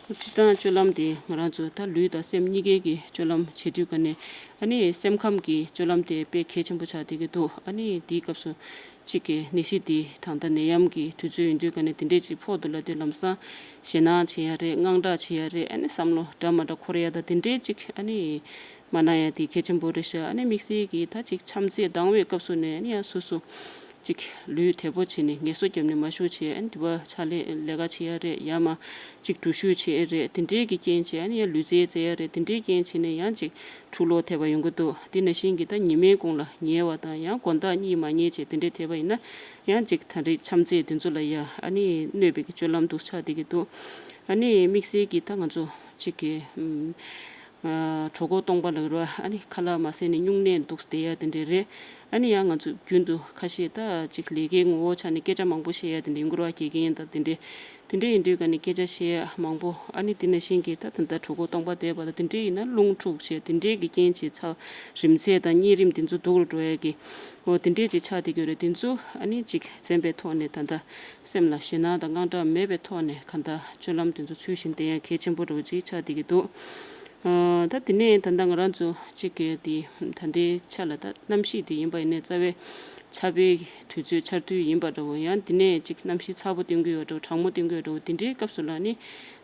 སྤྱིར་བཏང་སྤྱོད་ལམ་དེ་ང་རང་ཚོ་ད་ལུས་དང་སེམས་གཉིས་ཀའི་གི་སྤྱོད་ལམ་བྱེད་དུས་ག་ནས་ཨ་ནི་སེམས་ཁམས་ཀྱི་སྤྱོད་ལམ་དེ་དཔེ་གལ་ཆེན་པོ་ཆགས་བསྡད་ཀྱི་འདུག་ཨ་ནི་དེའི་སྐབས་སུ་གཅིག་གི་ནད་གཞི་དེ་ད་ལྟ་ནད་ཡམས་ཀྱི་དུས་ཚོད་ཡིན་དུས་ག་ནས་དེ་འདྲས་ཅིག་ཕོག་འདུག་ལབ་དུས་ལམ་སང་ཞེད་སྣང་བྱེད་ཡ་རེད། དངངས་སྐྲག་བྱེད་ཡ་རེད། ཨ་ནི་བསམ་བློ་འདྲ་མི་འདྲ་འཁོར་ཡ་ད་དེ་འདྲས་ཅིག་ཨ་ནི། མ་གནང་ཡ་དེ་གལ་ཆེན་པོ་རེད་ཤག་ཨ་ནི་དམིགས་བསལ་གྱིས་ད་ཅིག་འཆམ་ཚད་འདང་བའི་སྐབས་སུ་ནས་ཨ་ནི་ཡང་སོ་སོ་ཅིག་ལུས་དལ་པོ་བྱས་ནས་ངལ་གསོ་བརྒྱབ་ནས་མ་བཞུགས་བྱས་ཨ་ནི་དེ་བ་ཕྱག་ལས་ལས་ཀ་བྱེད་ཡ་རེད། ཡང་མ་ཅིག་འགྲུལ་བཞུད་བྱེད་ཡ་རེད། དེ་འདྲའི་གི་རྐྱེན་བྱས་ཨ་ནི་ཡང་ལུས་རྩལ་རྩེ་ཡ་རེད། དེ་འདྲའི་རྐྱེན་བྱས་ནས་ཡང་ཅིག་འཁྲུག་ལོག་ཐེབས་པ་ཡོང་གི་འདུག་དེ་ནང་བཞིན་གྱི་ད་ཉི་མའི་གུང་ལ་ཉལ་བ་དང་ཡང་དགོང་དག་གཉིད་མ་ཉལ་བྱས་དེ་འདྲའི་ཐེབས་པ་ཡིན་ན་ཡང་ཅིག་ད་རེས་འཆམ་ཚད་དེ་ཚོ་ལ་ཡ་ཨ་ནི་གནོད་པའི་གི་སྤྱོད་ལམ་འདུག་ཆགས་བསྡད་ཀྱི་འདུག་ཨ་ནི་དམིགས་བསལ་གྱིས་ད་ང་ཚོ་གཅིག་གི་ཨམ། ཨ། གྲོད་ཁོག་སྟོང་པ་ལ་རོ་ཨ་ནི་ཁ་ལག་མ་ཟས་ནས་སྨྱུང་གནས་འདུག་བསྡད་ཡ་དེ་འདྲས་རེད། ཨ་ནི་ཡང་ང་ཚོ་རྒྱུན་དུ་ཁ་ཤས་ད་གཅིག་ལས་ཀའི་ངོ་བོ་ཆ་ནས་སྐད་ཆ་མང་པོ་བཤད་ཡ་དེ་འདྲས་ཡིན་དགོས་རེད་བ། དགེ་རྒན་ཡིན་ད་དེ་འདྲས་དེ་འདྲས་ཡིན་དུས་ཀ་ནས་སྐད་ཆ་བཤད་ཡ་མང་པོ། ཨ་ནི་དེ་ནང་བཞིན་གྱི་ད་ད་ལྟ་གྲོད་ཁོག་སྟོང་པ་བསྡད་པ་ད་དེ་འདྲས་ཡིན་ན་རླུང་འཁྲུག་བྱས་དེ་འདྲས་ཀྱི་རྐྱེན་བྱས་ཚ་རིམས་ཚད་དང་གཉན་རིམས་དེ་ཚོ་སྡུག་རུ་འགྲོ་ཡ་གི་འོ་དེ་འདྲས་ཅིག་ཆགས་བསྡད་ཀྱི་ཡོད་རེད། དེ་ཚོ་ཨ་ནི་ཅིག་འཛེམ་པའི་ཐོག་ནས་ད་ལྟ་སེམས་ལ་ཞེད་སྣང་དང་དངངས་སྐྲག་མེད་པའི་ཐོག་ནས་གང་ལྟར་སྤྱོད་ལམ་དེ་ཚོ་ཚུལ་བཞིན་བསྟེན་ཡ་གལ་ཆེན་པོ་འདྲ་བོ་ཅིག་ཆགས་བསྡད་ཀྱི་འདུག་ཨ། ད་དེ་ནས་ད་ལྟ་ང་རང་ཚོ་གཅིག་གི་དེ་ད་ལྟའི་ཆ་ལ་ད་གནམ་གཤིས་དེ་ཡིན་པ་ཡིན་ནའི་རྩ་བའི་ཆར་པའི་དུས་ཚོད་ཆར་དུས་ཡིན་པ་འདྲ་བོ་ཡང་དེ་ནས་གཅིག་གནམ་གཤིས་ཚ་པོ་སྟོན་གྱི་ཡོད་འདྲ་བོ་གྲང་མོ་སྟོན་གྱི་ཡོད་འདྲ་བོ་དེ་འདྲའི་སྐབས་སུ་ལ་ནི་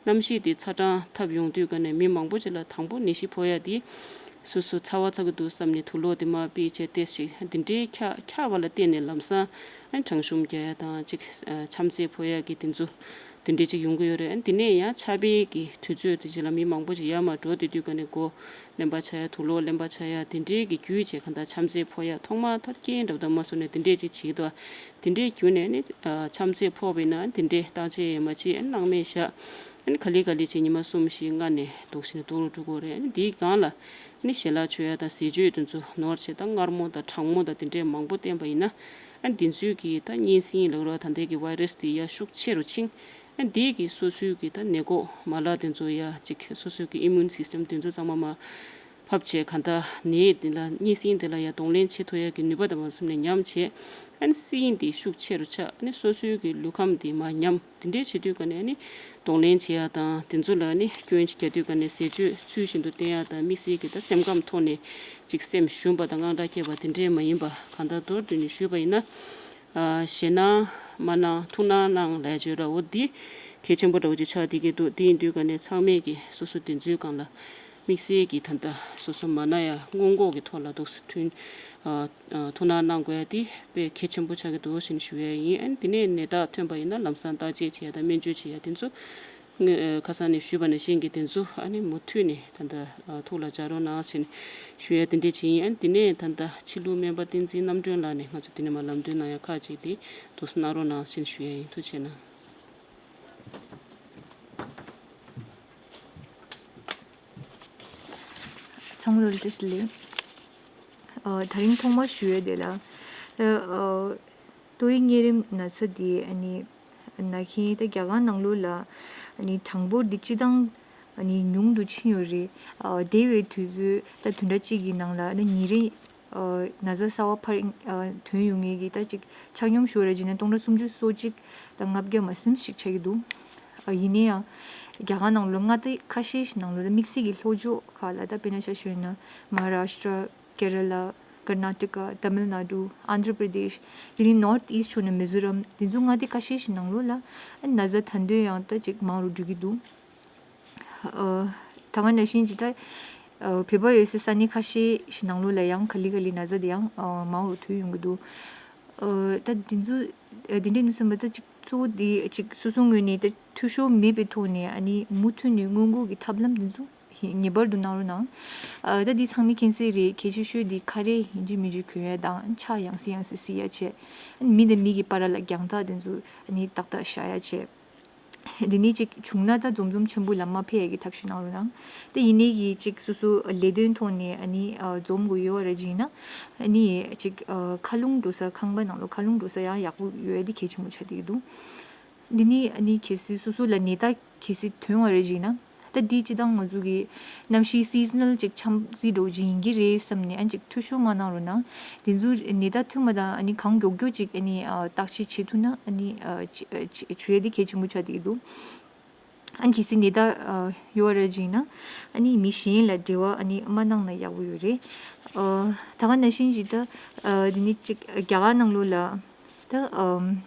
གནམ་གཤིས་དེ་ཚ་གྲང་འཐབ་ཡོང་དུས་ཀ་ནས་མི་མང་པོ་ཅིག་ལ་དང་པོ་ནད་གཞི་ཕོག་ཡ་དེ་སོ་སོ་ཚ་བ་ཚ་གི་འདུག་བསམ་ནས་དུག་ལོག་དེ་མར་ཕུད་བྱས་ཏེ་ཞིག་དེ་འདྲའི་འཁྱག་འཁྱག་པ་ལ་བརྟེན་ནས་ལམ་སང་ཨ་ནི་གྲང་ཤུམ་རྒྱག་ཡ་དང་གཅིག་ཨ་ཆམ་ཚད་ཕོག་ཡ་གི་དེ་ཚོ་དེ་འདྲའི་ཅིག་ཡོང་གི་ཡོད་རེད། ཨ་ནི་དེ་ནས་ཡང་ཆར་པའི་གི་དུས་ཚོད་དེ་ཅིག་ལ་མི་མང་པོ་ཅིག་ཡར་མར་འགྲོ་བསྡད་དུས་ཀ་ནས་མགོ་རློན་པ་ཆགས་ཡ་དུག་ལོག་རློན་པ་ཆགས་ཡ་དེ་འདྲའི་གི་བརྒྱུད་བྱས་གང་ལྟར་ཆམ་ཚད་ཕོག་ཡ་ཐོག་མར་ད་རྐྱེན་འདྲ་བོ་འདྲ་མ་བཟོ་ནས་དེ་འདྲའི་ཅིག་བྱེད་ཀྱི་འདུག་དེ་འདྲའི་བརྒྱུད་ནས་ནི་ཨ་ཆམ་ཚད་ཕོག་པ་ཡིན་ན་དེ་འདྲའི་བརྟག་དཔྱད་ཡང་མ་བྱེད་ཨ་ནི་སྣང་མེད་བཞག་ཨ་ནི་ག་ལེ་ག་ལེ་བྱས་ཉི་མ་གསུམ་བཞི་ལྔ་ནས་འདུག་བྱས་ནས་སྡུག་རུ་འགྲོ་གི་རེད། ཨ་ནི་དེའི་སྒང་ལ་ཨ་ནི་ཞལ་ལག་མཆོད་ཡ་དང་ཟས་སྤྱོད་དེ་ཚོ་ནོར་བྱས་ད་མངར་མོ་དང་གྲང་མོ་དང་དེ་འདྲའི་མང་པོ་བསྟེན་པ་ཡིན་ན་ཨ་ནི་དེ་ཚོའི་གི་ད་གཉན་སྲིན་ལབ་རོགས་ད་ལྟའི་གི་ཝའི་རས་དེ་ཡ་ཤུགས་ཆེ་རུ་ཕྱིན། ཨ་ནི་དེའི་གི་སོ་སོའི་གི་ད་ནད་འགོག་མ་ལག་དེ་ཚོ་ཡ་གཅིག་སོ་སོའི་གི་ཨི་མུན་སིས་ཊམ་དེ་ཚོ་ཚང་མ་མར་ཕབ་བྱས་གང་ལྟར་ནད་དེ་ལ་གཉན་སྲིན་དེ་ལ་ཡ་གདོང་ལེན་བྱེད་ཐུབ་ཡ་གི་ནུས་པ་དང་མ་བསམ་ནས་ཉམས་བྱས། ཨ་ནི་སྲིན་དེ་ཤུགས་ཆེ་རུ་ཆགས། ཨ་ནི་སོ་སོའི་གི་ལུས་ཁམས་དེ་མར་ཉམས། དེ་འདྲའི་བྱེད་དུས་ཀ་ནས་ཨ་ནི་གདོང་ལེན་བྱེད་ཡ་དང་དེ་ཚོ་ལ་ཨ་ནི་སྐྱོན་ཅིག་རྒྱག་དུས་ཀ་ནས་ཟས་སྤྱོད་ཚུལ་བཞིན་དུ་བསྟེན་ཡ་དང་དམིགས་བསལ་གྱི་ད་སེམས་ཁམས་ཐོག་ནས་ཅིག་སེམས་ཞུམ་པ་དང་དངངས་སྐྲག་སྐྱེས་པ་དེ་འདྲའི་མ་ཡིན་པ་གང་ལྟར་མདོར་བསྡུས་ནས་ཞུས་པ་ཡིན་ན། ཨ་ཞེད་སྣང་མ་གནང་ཐུགས་སྣང་གནང་ལབ་ཡ་བརྗོད་འདྲ་བོ་འདི་གལ་ཆེན་པོ་འདྲ་བོ་ཅིག་ཆགས་བསྡད་ཀྱི་འདུག་དེ་ཡིན་དུས་ཀ་ནས་ཚང་མས་ཀྱི་སོ་སོ་དེ་ཚོའི་སྒང་ལ་དམིགས་བསལ་གྱི་ད་ལྟ་སོ་སོ་མ་ན་ཡ་སྔོན་འགོག་གི་ཐོག་ལ་འདུག་སེ་མཐུན་ཨ་ཨ་ཐུགས་སྣང་གནང་དགོས་ཡ་དེ་དཔེ་གལ་ཆེན་པོ་ཆགས་ཀྱི་འདུག་ཟེར་ནས་ཞུ་ཡ་ཡིན། ཨ་ནི་དེ་ནས་ནད་རྟགས་ཐོན་པ་ཡིན་ན་ལམ་སང་བརྟག་དཔྱད་བྱེད་ཡ་དང་སྨན་བཅོས་བྱེད་ཡ་དེ་ཚོ་ངས་ཨ་ཁ་སང་ནས་ཞུས་པ་ནང་བཞིན་གྱི་དེ་ཚོ་ཨ་ནི་མུ་མཐུད་ནས་ད་ལྟ་ཨ་ཐུགས་ལ་འཇགས་རོགས་གནང་ཟེར་ནས་ཞུ་ཡ་དེ་འདྲས་བྱེད་ཡིན། ཨ་ནི་དེ་ནས་ད་ལྟ་ཕྱི་ལུགས་སྨན་པ་བསྟན་འཛིན་རྣམ་གྲོལ་ལགས་ནས་ང་ཚོ་དེ་ནས་མར་ལམ་སྟོན་གནང་ཡ་ཁག་ཅིག་དེ་འདུག་སེ་གནང་རོགས་གནང་ཟེར་ནས་ཞུ་ཡ་ཡིན། ཐུགས་རྗེ་གནང་། ཚང་མ་ལ་བཀྲ་ཤིས་བདེ་ལེགས། ཨ་ད་རིང་ཐོག་མར་ཞུ་ཡ་དེ་ལ། ཨ་ཏོག་དབྱིབས་གཉན་རིམས་ན་ཚ་དེ་ཨ་ནི་ན་མཁན་ད་རྒྱ་གར་ནང་ལོགས་ལ་ཨ་ནི་གྲངས་འབོར་འདི་སྤྱི་བཏང་ཨ་ནི་ཉུང་དུ་ཕྱིན་ཡོད་རེད། ཨ་འདས་པའི་དུས་ཚོད་ད་བདུན་ཕྲག་གཅིག་གི་ནང་ལ་ཨ་ནི་ཉིན་རེ་ཨ་ན་ཚ་གསར་པ་ཕར་ཨ་ཐོན་ཡོང་མཁན་གྱི་ད་ཅིག་ཆ་སྙོམས་ཞུ་བ་རེད་བྱས་ན་སྟོང་ཕྲག་སུམ་ཅུ་སོ་གཅིག་དང་ལྔ་བརྒྱ་མ་ཟིན་ཞིག་ཆགས་ཀྱི་འདུག་ཨ་ཡིན་ན་ཡང་རྒྱ་གར་ནང་ལོགས་མངའ་སྡེ་ཁ་ཤས་ཤིག་ནང་ལོགས་ལ་དམིགས་བསལ་གྱི་ལྷོ་ཕྱོགས་ཁག་ལ་ད་དཔེར་ན་ཆ་བཞག་ན་མ་ཧཱ་རཱཤ་ཏྲ། ཀེ་ར་ལ། ཀར་ན་ཊ་ཀ། ཏ་མིལ་ནཱ་ཌུ། ཨན་དྷྲ་པྲ་དེཤ། དེ་ནས་ནོར་ཐི་ཨིསྟ་ཕྱོགས་ནས་མི་ཛོ་རམ། དེ་ཚོ་མངའ་སྡེ་ཁ་ཤས་ཤིག་ནང་ལོགས་ལ་ཨ་ན་ཚ་ད་དུང་ཡང་ད་ཅིག་མང་རུ་འགྲོ་གི་འདུག་ཨ་ད་ག་ནང་བཞིན་ཅིག་ད་ཨ་བོད་པ་ཡོད་སའི་ས་གནས་ཁ་ཤས་ཤིག་ནང་ལོགས་ལ་ཡང་ག་ལེ་ག་ལེ་ན་ཚ་དེ་ཡང་ཨ་མང་རུ་ཐོན་ཡོང་གི་འདུག་ཨ་ད་དེ་ཚོ་ཨ་དེ་འདྲའི་ནུས་སེམས་པ་ད་ཅིག་གཙོ་བོ་དེ་ཅིག་སོ་སོའི་ངོས་ནས་ད་འཐུས་ཤོར་མེད་པའི་ཐོག་ནས་ཨ་ནི་མུ་མཐུད་ནས་སྔོན་འགོག་གི་ཐབས་ལམ་དེ་ཚོ་ངེས་པར་དུ་གནང་རོགས་གནང་། ཨ་ད་འདི་ཚང་མས་མཁྱེན་གསལ་རེད། གལ་ཆེ་ཤོས་འདི་ཁ་རས་ཡིན་གཅིག་མིན་གཅིག་གྱོན་ཡ་དང་ཕྱག་ཡང་སེ་ཡང་སེ་བསིལ་ཡ་བྱས། མི་དང་མི་གི་བར་ལ་རྒྱང་ཐག་དེ་ཚོ་ནི་ཏག་ཏག་བཞག་ཡ་བྱས། འདི་ནི་གཅིག་བྱུང་ན་ད་འཛོམས་འཛོམས་ཆེན་པོ་ལ་མ་ཕེབས་ཡ་གི་ཐབས་ཤེས་གནང་རོགས་གནང་། དེ་ཡིན་ནའི་གི་གཅིག་སོ་སོ་ལས་དོན་ཐོག་ནས་ཨ་ནི་ཨ་འཛོམས་དགོས་ཡོད་རེད་ཅིག་ཡིན་ན། ཨ་ནི་གཅིག་ཨ་མཁའ་རླུང་འགྲོ་ས་ཁང་པ་ནང་ལོགས་མཁའ་རླུང་འགྲོ་ས་ཡང་ཡག་པོ་ཡོད་ཡ་དེ་གལ་ཆེན་པོ་ཆགས་བསྡད་ཀྱི་འདུག་འདི་ནི་ཨ་ནི་གལ་སྲིད་སོ་སོ་ལ་ནད་རྟགས་གལ་སྲིད་ཐོན་པ་རེད་ཅིག་ན། ད་འདི་སྤྱི་བཏང་ང་ཚོ་གི་གནམ་གཤིས་སི་ཛོ་ནལ་ཅིག་འཆམ་སྲིད་འགྲོ་ཅིག་ཡིན་གྱི་རེད་བསམ་ནས་ཨ་ནི་ཅིག་འཐུས་ཤོར་མ་གནང་རོགས་གནང་། དེ་ཚོ་ནད་རྟགས་ཐོན་པ་དང་ཨ་ནི་གང་མགྱོགས་མགྱོགས་ཅིག་ཨ་ནི་ཨ་བརྟག་དཔྱད་བྱེད་ཐུབ་ན་ཨ་ནི་ཨ་ཅི་ཨ་ཅི་བྱུས་དེ་གལ་ཆེན་པོ་ཆགས་བསྡད་ཀྱི་འདུག་ཨ་ནི་གལ་སྲིད་ནད་རྟགས་ཨ་ཡོད་རེད་ཅིག་ན་ཨ་ནི་མི་གཞན་ལ་འབྲེལ་བ་ཨ་ནི་མ་གནང་ན་ཡག་པོ་ཡོད་རེད། ཨ་ད་ག་ནང་བཞིན་ཅིག་ད་ཨ་དེ་ནི་ཅིག་རྒྱ་གར་ནང་ལོགས་ལ་ད་ཨ།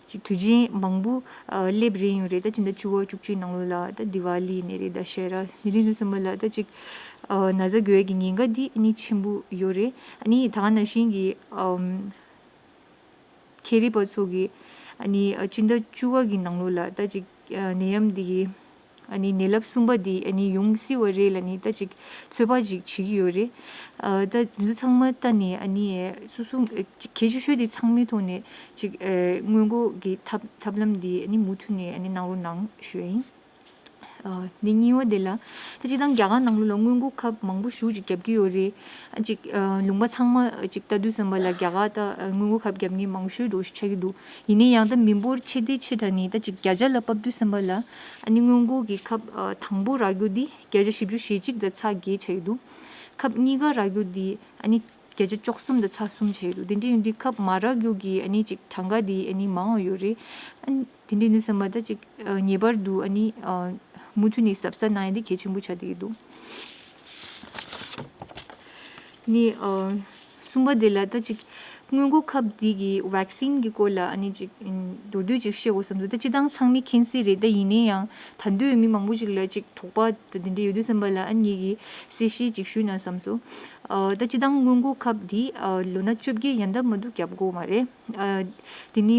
ཅིག་དུས་ཆེན་མང་པོ་ཨ་སླེབས་རན་ཡོད་རེད། ད་སྤྱི་ཟླ་བཅུ་པ་བཅུ་གཅིག་ནང་ལོགས་ལ་ད་དི་ཝ་ལི་ཡིན་ནའི་རེད། ད་ཤེ་ར་ནི་རིང་དུ་སོང་བ་ལ་ད་ཅིག་ཨ་ན་ཚ་འགོས་ཡས་ཀྱི་ཉེན་ཁ་འདི་ཨ་ནི་ཆེན་པོ་ཡོད་རེད། ཨ་ནི་ད་ག་ནང་བཞིན་གྱི་ཨམ་མཁས་རིག་པ་ཚོ་གིས་ཨ་ནི་ཨ་སྤྱི་ཟླ་བཅུ་པ་གི་ནང་ལོགས་ལ་ད་ཅིག་ཨ་ནད་ཡམས་འདི་གི་ཨ་ནི་ནད་རླབས་གསུམ་པ་འདི་ཨ་ནི་ཡོང་སྲིད་པ་རེད་ལབ་ནས་ད་ཅིག་ཚོད་དཔག་ཅིག་བྱེད་ཀྱི་ཡོད་རེད། ཨ་ད་འདི་ཚོ་ཚང་མ་ལྟ་ནས་ཨ་ནི་སོ་སོ་ཨ་ཅིག་གལ་ཆེ་ཤོས་དེ་ཚང་མའི་ཐོག་ནས་ཅིག་ཨ་སྔོན་འགོག་གི་ཐབས་ཐབས་ལམ་འདི་ཨ་ནི་མུ་མཐུད་ནས་ཨ་ནི་གནང་རོགས་གནང་ཞུ་ཡ་ཡིན། ཨ་འདི་གཉིས་པ་དེ་ལ་ད་སྤྱིར་བཏང་རྒྱ་གར་ནང་ལོགས་ལ་སྔོན་འགོག་ཁབ་མང་པོ་ཞེ་པོ་ཅིག་བརྒྱབ་ཀྱི་ཡོད་རེད། ཨ་ཅིག་ཨ་ལུང་པ་ཚང་མ་ཅིག་ལྟ་དུས་ཙམ་པ་ལ་རྒྱ་གར་ད་ཨ་སྔོན་འགོག་ཁབ་བརྒྱབ་མཁན་མང་ཤོས་འདྲ་བོ་ཞིག་ཆགས་ཀྱི་འདུག་ཡིན་ན་ཡང་ད་མི་འབོར་ཆེ་དེ་ཆེ་དྲགས་ནས་ད་ཅིག་བརྒྱ་ཆ་ལ་ཕབ་དུས་ཙམ་པ་ལ་ཨ་ནི་སྔོན་འགོག་གི་ཁབ་ཨ་དང་པོ་རག་རྒྱུ་འདི་བརྒྱ་ཆ་བཞི་བཅུ་ཞེ་གཅིག་དང་ཚེག་བརྒྱད་ཆགས་ཀྱི་འདུག་ཁབ་གཉིས་ཀ་རག་རྒྱུ་འདི་ཨ་ནི་བརྒྱ་ཆ་བཅུ་གསུམ་དང་ཚེག་གསུམ་ཆགས་ཀྱི་འདུག་དེ་འདྲ་ཡིན་དུས་ཁབ་མ་རག་རྒྱུ་གི་ཨ་ནི་ཅིག་གྲངས་ཀ་འདི་ཨ་ནི་མང་བ་ཡོད་རེད། ཨ་ནི་དེ་འདྲ་ཡིན་དུས་ཙམ་པ་ད་ཅིག་ཨ་ངེས་པར་དུ་ཨ་ནི་ཨ་མུ་མཐུད་ནས་གཟབ་གཟབ་གནང་ཡ་དེ་གལ་ཆེན་པོ་ཆགས་བསྡད་ཀྱི་འདུག་ནི་ཨ་གསུམ་པ་དེ་ལ་ད་ཅིག་སྔོན་འགོག་ཁབ་འདི་གི་ཝེག་སིན་གི་སྐོར་ལ་ཨ་ནི་ཅིག་ཨ་མདོར་བསྡུས་ཅིག་བཤད་དགོས་བསམ་འདུག་ད་སྤྱིར་བཏང་ཚང་མས་མཁྱེན་གསལ་རེད། ད་ཡིན་ན་ཡང་ད་འདོད་མི་མང་པོ་ཞིག་ལ་ཅིག་དོགས་པ་ད་དེ་འདྲ་ཡོད་དུས་ཙམ་པ་ལ་ཨ་ནི་ངེད་ཀྱིས་གསལ་བཤད་ཅིག་ཞུས་ན་བསམ་སོང་། ཨ་ད་སྤྱིར་བཏང་སྔོན་འགོག་ཁབ་འདི་ཨ་ལོ་ན་བཅོ་བརྒྱད་ཡན་ལྟ་མ་གཏོགས་བརྒྱབ་དགོས་མ་རེད། ཨ་དེ་ནི།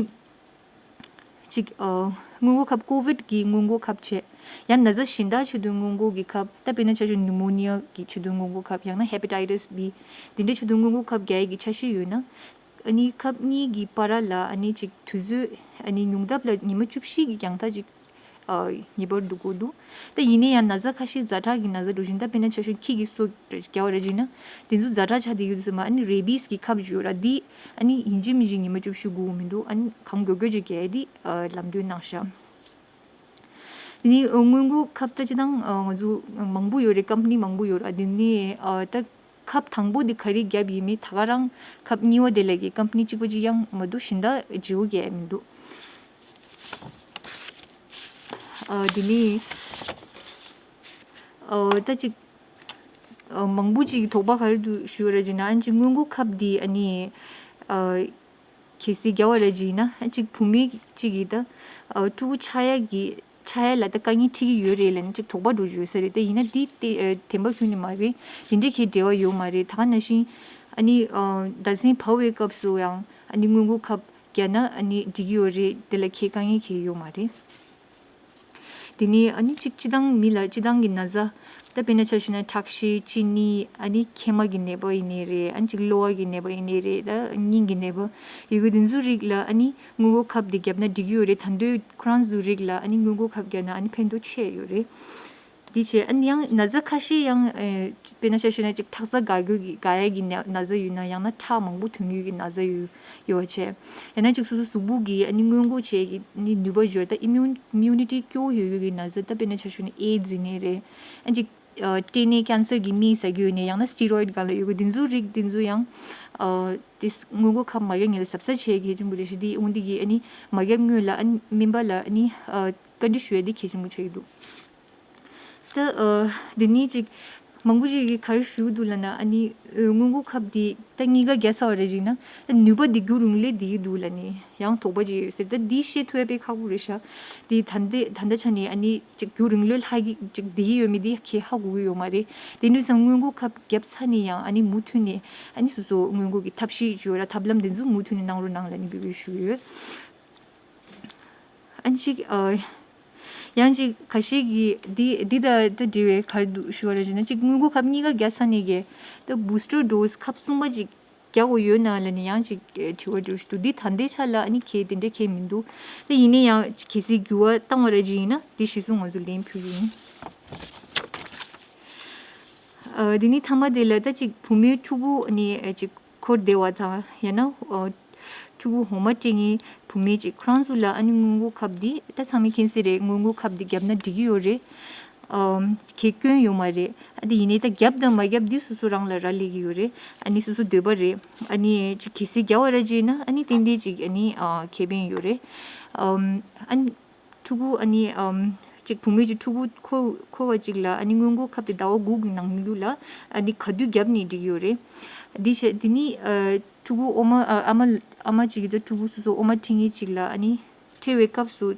གཅིག་ཨ་སྔོན་འགོག་ཁབ། ཀོ་བིད་ཀྱི་སྔོན་འགོག་ཁབ་བྱས། ཡང་ན་ཚ་གཞན་དག་ཆེད་དུ་སྔོན་འགོག་གི་ཁབ། ད་དཔེར་ན་ཆ་བཞག་ན་ནུ་མོ་ནི་ཡ་གི་ཆེད་དུ་སྔོན་འགོག་ཁབ། ཡང་ན་ཧེ་པ་ཊའི་ཊི་སི་བི་དེ་འདྲའི་ཆེད་དུ་སྔོན་འགོག་ཁབ་རྒྱག་ཡས་ཀྱི་འཆར་གཞི་ཡོད་ན། ཨ་ནི་ཁབ་གཉིས་ཀྱི་བར་ལ་ཨ་ནི་གཅིག་དུས་ཚོད་ཨ་ནི་ཉུང་མཐའ་ལ་ཉི་མ་བཅུ་བཞི་གི་རྒྱང་ཐག་ཅིག་ཨ་ངེས་པར་འདུག་དགོས་འདུག་ད་ཡིན་ན་ཡང་ན་ཚ་ཁ་ཤས་ཛ་དྲག་གི་ན་ཚ་འདྲ་བཞིན། ད་དཔེར་ན་ཆ་བཞག་ན་ཁྱི་གི་སོ་རྒྱག་པ་རེད་བྱས་ན། དེ་ཚོ་ཛ་དྲག་ཆགས་བསྡད་ཡོད་དུས་ཙམ་པ་ཨ་ནི་རེ་བིས་ཀྱི་ཁབ་ཅིག་ཡོད་ར། འདི་ཨ་ནི་ཡིན་གཅིག་མིན་གཅིག་ཉི་མ་བཅུ་བཞི་སྒུག་མི་འདུག་ཨ་ནི་གང་མགྱོགས་མགྱོགས་ཅིག་རྒྱག་ཡ་འདི་ཨ་ལམ་སྟོན་གནང་ཤག་དེ་ནི་ཨ་སྔོན་འགོག་ཁབ་ད་སྤྱིར་བཏང་ཨ་ང་ཚོ་མང་པོ་ཡོད་རེད། ཀམ་པ་ནི་མང་པོ་ཡོད་ར། དེ་ནི་ཨ་ད་ཁབ་དང་པོ་འདི་ག་རེ་བརྒྱབ་ཡིན་མིན་ད་ག་རང་ཁབ་གཉིས་པ་དེ་ལ་གི་ཀམ་པ་ནི་གཅིག་པ་གཅིག་རྐྱང་མ་གཏོགས་གཞན་དག་བརྗེ་པོ་རྒྱག་ཡ་མི་འདུག་ཨ་དེ་ནི་ཨ་ད་ཅིག་ཨ་མང་པོ་ཅིག་དོགས་པ་ག་རེ་འདུག་ཞུ་བ་ར་བྱས་ན། ཨ་ནི་ཅིག་སྔོན་འགོག་ཁབ་འདི་ཨ་ནི་ཨ་གལ་སྲིད་རྒྱག་པ་ར་བྱས་ན། ཨ་ཅིག་བུད་མེད་ཅིག་གིས་ད་ཨ་ཕྲུ་གུ་ཆགས་ཡ་གི་ཆགས་ཡ་ལ་ད་དཀའ་ངལ་འཕྲད་ཀྱི་ཡོད་རེད་ལབ་ནས་ཅིག་དོགས་པ་འདྲ་ཡོད་ས་རེད། ད་ཡིན་ན་འདི་དེ་ཨ་བདེན་པ་ཁྱོན་ནས་མ་རེད། དེ་འདྲ་གའི་འབྲེལ་བ་ཡོད་མ་རེད། ད་ག་ནང་བཞིན་ཨ་ནི་ཨ་ཟླ་མཚན་བབས་པའི་སྐབས་སུ་ཡང་ཨ་ནི་སྔོན་འགོག་ཁབ་རྒྱག་ན་ཨ་ནི་འགྲིག་གི་ཡོད་རེད། དེ་ལ་གའི་དཀའ་ངལ་གའི་ཡོད་མ་རེད། དེ་ནས་ཨ་ནི་གཅིག་སྤྱིར་བཏང་མི་ལ་སྤྱིར་བཏང་གི་ན་ཚ། ད་དཔེར་ན་ཆ་བཞག་ན་ཁྲག་ཤེད། གཅིན་སྙི། ཨ་ནི་མཁལ་མ་གི་ནད་པ་ཡིན་ནའི་རེད། ཨ་ནི་གཅིག་གློ་བ་གི་ནད་པ་ཡིན་ནའི་རེད། ད་སྙིང་གི་ནད་པ་ཡོད་དགུ་དེ་ཚོའི་རིགས་ལ་ཨ་ནི་སྔོན་འགོག་ཁབ་དེ་བརྒྱབ་ན་འགྲིག་གི་ཡོད་རེད། ད་དུང་ཁོ་རང་ཚོའི་རིགས་ལ་ཨ་ནི་སྔོན་འགོག་ཁབ་བརྒྱབ་ན་ཨ་ནི་ཕན་ཐོགས་ཆེ་ཡོད་རེད། དེ་བྱས་ཨ་ནི་ཡང་ན་ཚ་ཁ་ཤས་ཡང་ཨེ་དཔེར་ན་ཆ་བཞག་ན་ཅིག་ཁྲག་རྩ་འགག་རྒྱུ་གི་འགག་ཡ་གི་ན་ན་ཚ་ཡོད་ན། ཡང་ན་ཁྲག་མང་པོ་འཐུང་རྒྱུ་གི་ན་ཚ་ཡོད་ཡོད་པ་བྱས། ཡང་ན་ཅིག་སོ་སོ་གཟུགས་པོ་གི་ཨ་ནི་སྔོན་འགོག་བྱེད་ཀྱི་ནི་ནུས་པ་འབྱོར། ད་ཨི་མིའུན་ཨི་མིའུ་ནི་ཊི་སྐྱོ་བོ་ཡོད་ཡོད་ཀྱི་ན་ཚ། ད་དཔེར་ན་ཆ་བཞག་ན་ཨེ་ཛི་ཡིན་ནའི་རེད། ཨ་ཅིག་ཨ་སྐྲན་ནད་ཀན་སར་གྱི་སྨན་ཟ་རྒྱུ་ཡོད་ནའི། ཡང་ན་སི་ཊི་རོ་ཡིཌ་སྒང་ལ་ཡོད་ཀྱི་དེ་ཚོའི་རིགས་དེ་ཚོ་ཡང་ཨ་དེ་སྔོན་འགོག་ཁབ་མ་བརྒྱབ་སྔོན་ལ་གཟབ་གཟབ་བྱེད་གལ་ཆེན་པོ་རེད་ཤག་དེ་འོན་ཏེ་གི་ཨ་ནི་མ་བརྒྱབ་སྔོན་ལ་ཨ་ནི་སྨན་པ་ལ་ཨ་ནི་ཨ་བཀའ་འདྲི་ཞུ་ཡ་དེ་གལ་ཆེན་པོ་ཆགས་ཀྱི་འདུག་ད་ཨ་འདི་ནས་ཅིག་མང་པོ་ཅིག་གིས་ག་རེ་ཞུ་གི་འདུག་ལབ་ན། ཨ་ནི་ཨ་སྔོན་འགོག་ཁབ་འདི་ད་གཉིས་ཀ་བརྒྱབ་ཚར་བ་རེད་ཅིག་ན། ད་ནུས་པ་འདི་རྒྱུན་རིང་ལོས་བསྡད་ཀྱི་འདུག་ལབ་ནས་ཡང་དོགས་པ་ཅིག་ཡོད་ཟེར། ད་འདི་བཤད་ཐུབ་ཡ་དཔེ་ཁག་པོ་རེད་ཤག་དེ་ད་ལྟ་ད་ལྟ་ཆ་ནས་ཨ་ནི་ཅིག་རྒྱུན་རིང་ལོས་ལྷག་གི་ཅིག་བསྡད་ཀྱི་ཡོད་མེད་འདི་ཁས་ཧ་གོ་གི་ཡོད་མ་རེད། དེ་འདྲ་སོང་ཙང་སྔོན་འགོག་ཁབ་བརྒྱབ་ཚར་ནས་ཡང་ཨ་ནི་མུ་མཐུད་ནས་ཨ་ནི་སོ་སོ་སྔོན་འགོག་གི་ཐབས་ཤེས་ཅིག་ཡོད་ར། ཐབས་ལམ་འདི་ཚོ་མུ་མཐུད་ནས་གནང་རོགས་གནང་ལབ་ནས་འབོད་སྐུལ་ཞུ་གི་ཡོད། ཨ་ནི་ཅིག་ཨ་ཡང་ཅིག་ཁ་ཤས་ཀྱིས་འདི་འདི་དང་ད་འབྲེལ་བའི་ག་རེ་འདུག་ཞུ་བ་རེད་ཅེ་ན། ཅིག་སྔོན་འགོག་ཁབ་གཉིས་ཀ་བརྒྱབ་ཚར་ནས་ཀྱི་ད་བུ་སི་ཊར་ཌོ་སི་ཁབ་གསུམ་པ་ཅིག་རྒྱག་དགོས་ཡོད་ན་ལབ་ནས་ཡང་ཅིག་དྲི་བ་འདྲ་ཞིག་འདུག་འདི་ད་ལྟའི་ཆ་ལ་ཨ་ནི་གལ་དེ་འདྲ་གལ་མི་འདུག་ད་ཡིན་ན་ཡང་གལ་སྲིད་འགྱུར་བ་བཏང་བ་རེད་ཅེ་ཡིན་ན་འདི་གཞི་བཟུང་ང་ཚོ་ལན་ཕུལ་གྱི་ཡིན། ཨ་དེ་ནི་མཐའ་མ་དེ་ལ་ད་ཅིག་བུ་མོའི་ཕྲུ་གུ་ཨ་ནི་ཨ་ཅིག་འཁོར་བསྡད་པ་དང་ཡང་ན་ཨ་ཕྲུ་གུ་འོ་མ་སྤྲད་མཁན་བུད་མེད་ཅིག་ཁོ་རང་ཚོ་ལ་ཨ་ནི་སྔོན་འགོག་ཁབ་འདི་ད་ཚང་མས་མཁྱེན་གསལ་རེད། སྔོན་འགོག་ཁབ་འདི་བརྒྱབ་ན་འགྲིག་གི་ཡོད་རེད། ཨམ་གལ་སྐྱོན་ཡོད་མ་རེད། ཨ་དེ་ཡིན་ནའི་ད་བརྒྱབ་དང་མ་བརྒྱབ་འདི་སོ་སོ་རང་ལ་རག་ལས་ཀྱི་ཡོད་རེད། ཨ་ནི་སོ་སོ་འདོད་པ་རེད། ཨ་ནི་ཅིག་གལ་སྲིད་རྒྱག་པ་ར་བྱས་ན་ཨ་ནི་ཏན་ཏན་ཅིག་ཨ་ནི་ཨ་ཁེ་ཕན་ཡོད་རེད། ཨམ་ཨ་ནི་ཕྲུ་གུ་ཨ་ནི་ཨམ་ཅིག་བུད་མེད་ཅིག་ཕྲུ་གུ་འཁོར་འཁོར་བ་ཅིག་ལ་ཨ་ནི་སྔོན་འགོག་ཁབ་དེ་ཟླ་བ་དགུ་གི་ནང་ལོགས་ལ་ཨ་ནི་ག་དུས་བརྒྱབ་ནས་འགྲིག་ཡོད་རེད། འདི་བྱས་འདི་ནི་ཨ་ཕྲུ་གུ་འོ་མ་ཨ་ཨ་མ་ཨ་མ་ཅིག་གིས་ད་ཕྲུ་གུ་སོ་སོ་འོ་མ་འཕྲིན་ཡིག་ཅིག་ལ་ཨ་ནི་ འཕྲད་པའི་སྐབས་སུ་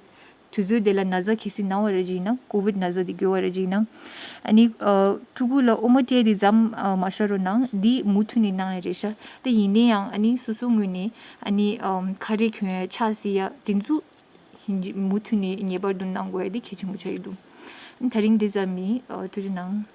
དུས་ཚོད་དེ་ལ་ན་ཚ་གལ་སྲིད་ན་བ་རེད་ཅིག་ཡིན་ན། ཀོ་བིད་ན་ཚ་དེ་འགོས་པ་རེད་ཅིག་ཡིན་ན། ཨ་ནི་ཨ་ཕྲུ་གུ་ལ་ཨོ་མ་སྤྲད་དེ་མཚམས་ཨ་མ་བཞག་རོགས་གནང་། འདི་མུ་མཐུད་ནས་གནང་ཡ་རེད་ཤག་དེ་ཡིན་ན་ཡང་ཨ་ནི་སོ་སོའི་ངོས་ནས་ཨ་ནི་ཨམ་ཁ་རས་གྱོན་ཡ། ཕྱག་བསིལ་ཡ་དེ་ཚོ་ཡིན་གཅིག་མུ་མཐུད་ནས་ངེས་པར་དུ་གནང་དགོས་ཡ་དེ་གལ་ཆེན་པོ་ཆགས་ཀྱི་འདུག་ད་རིང་འདི་ཙམ་ཡིན། ཨ་ཐུགས་རྗེ་གནང་།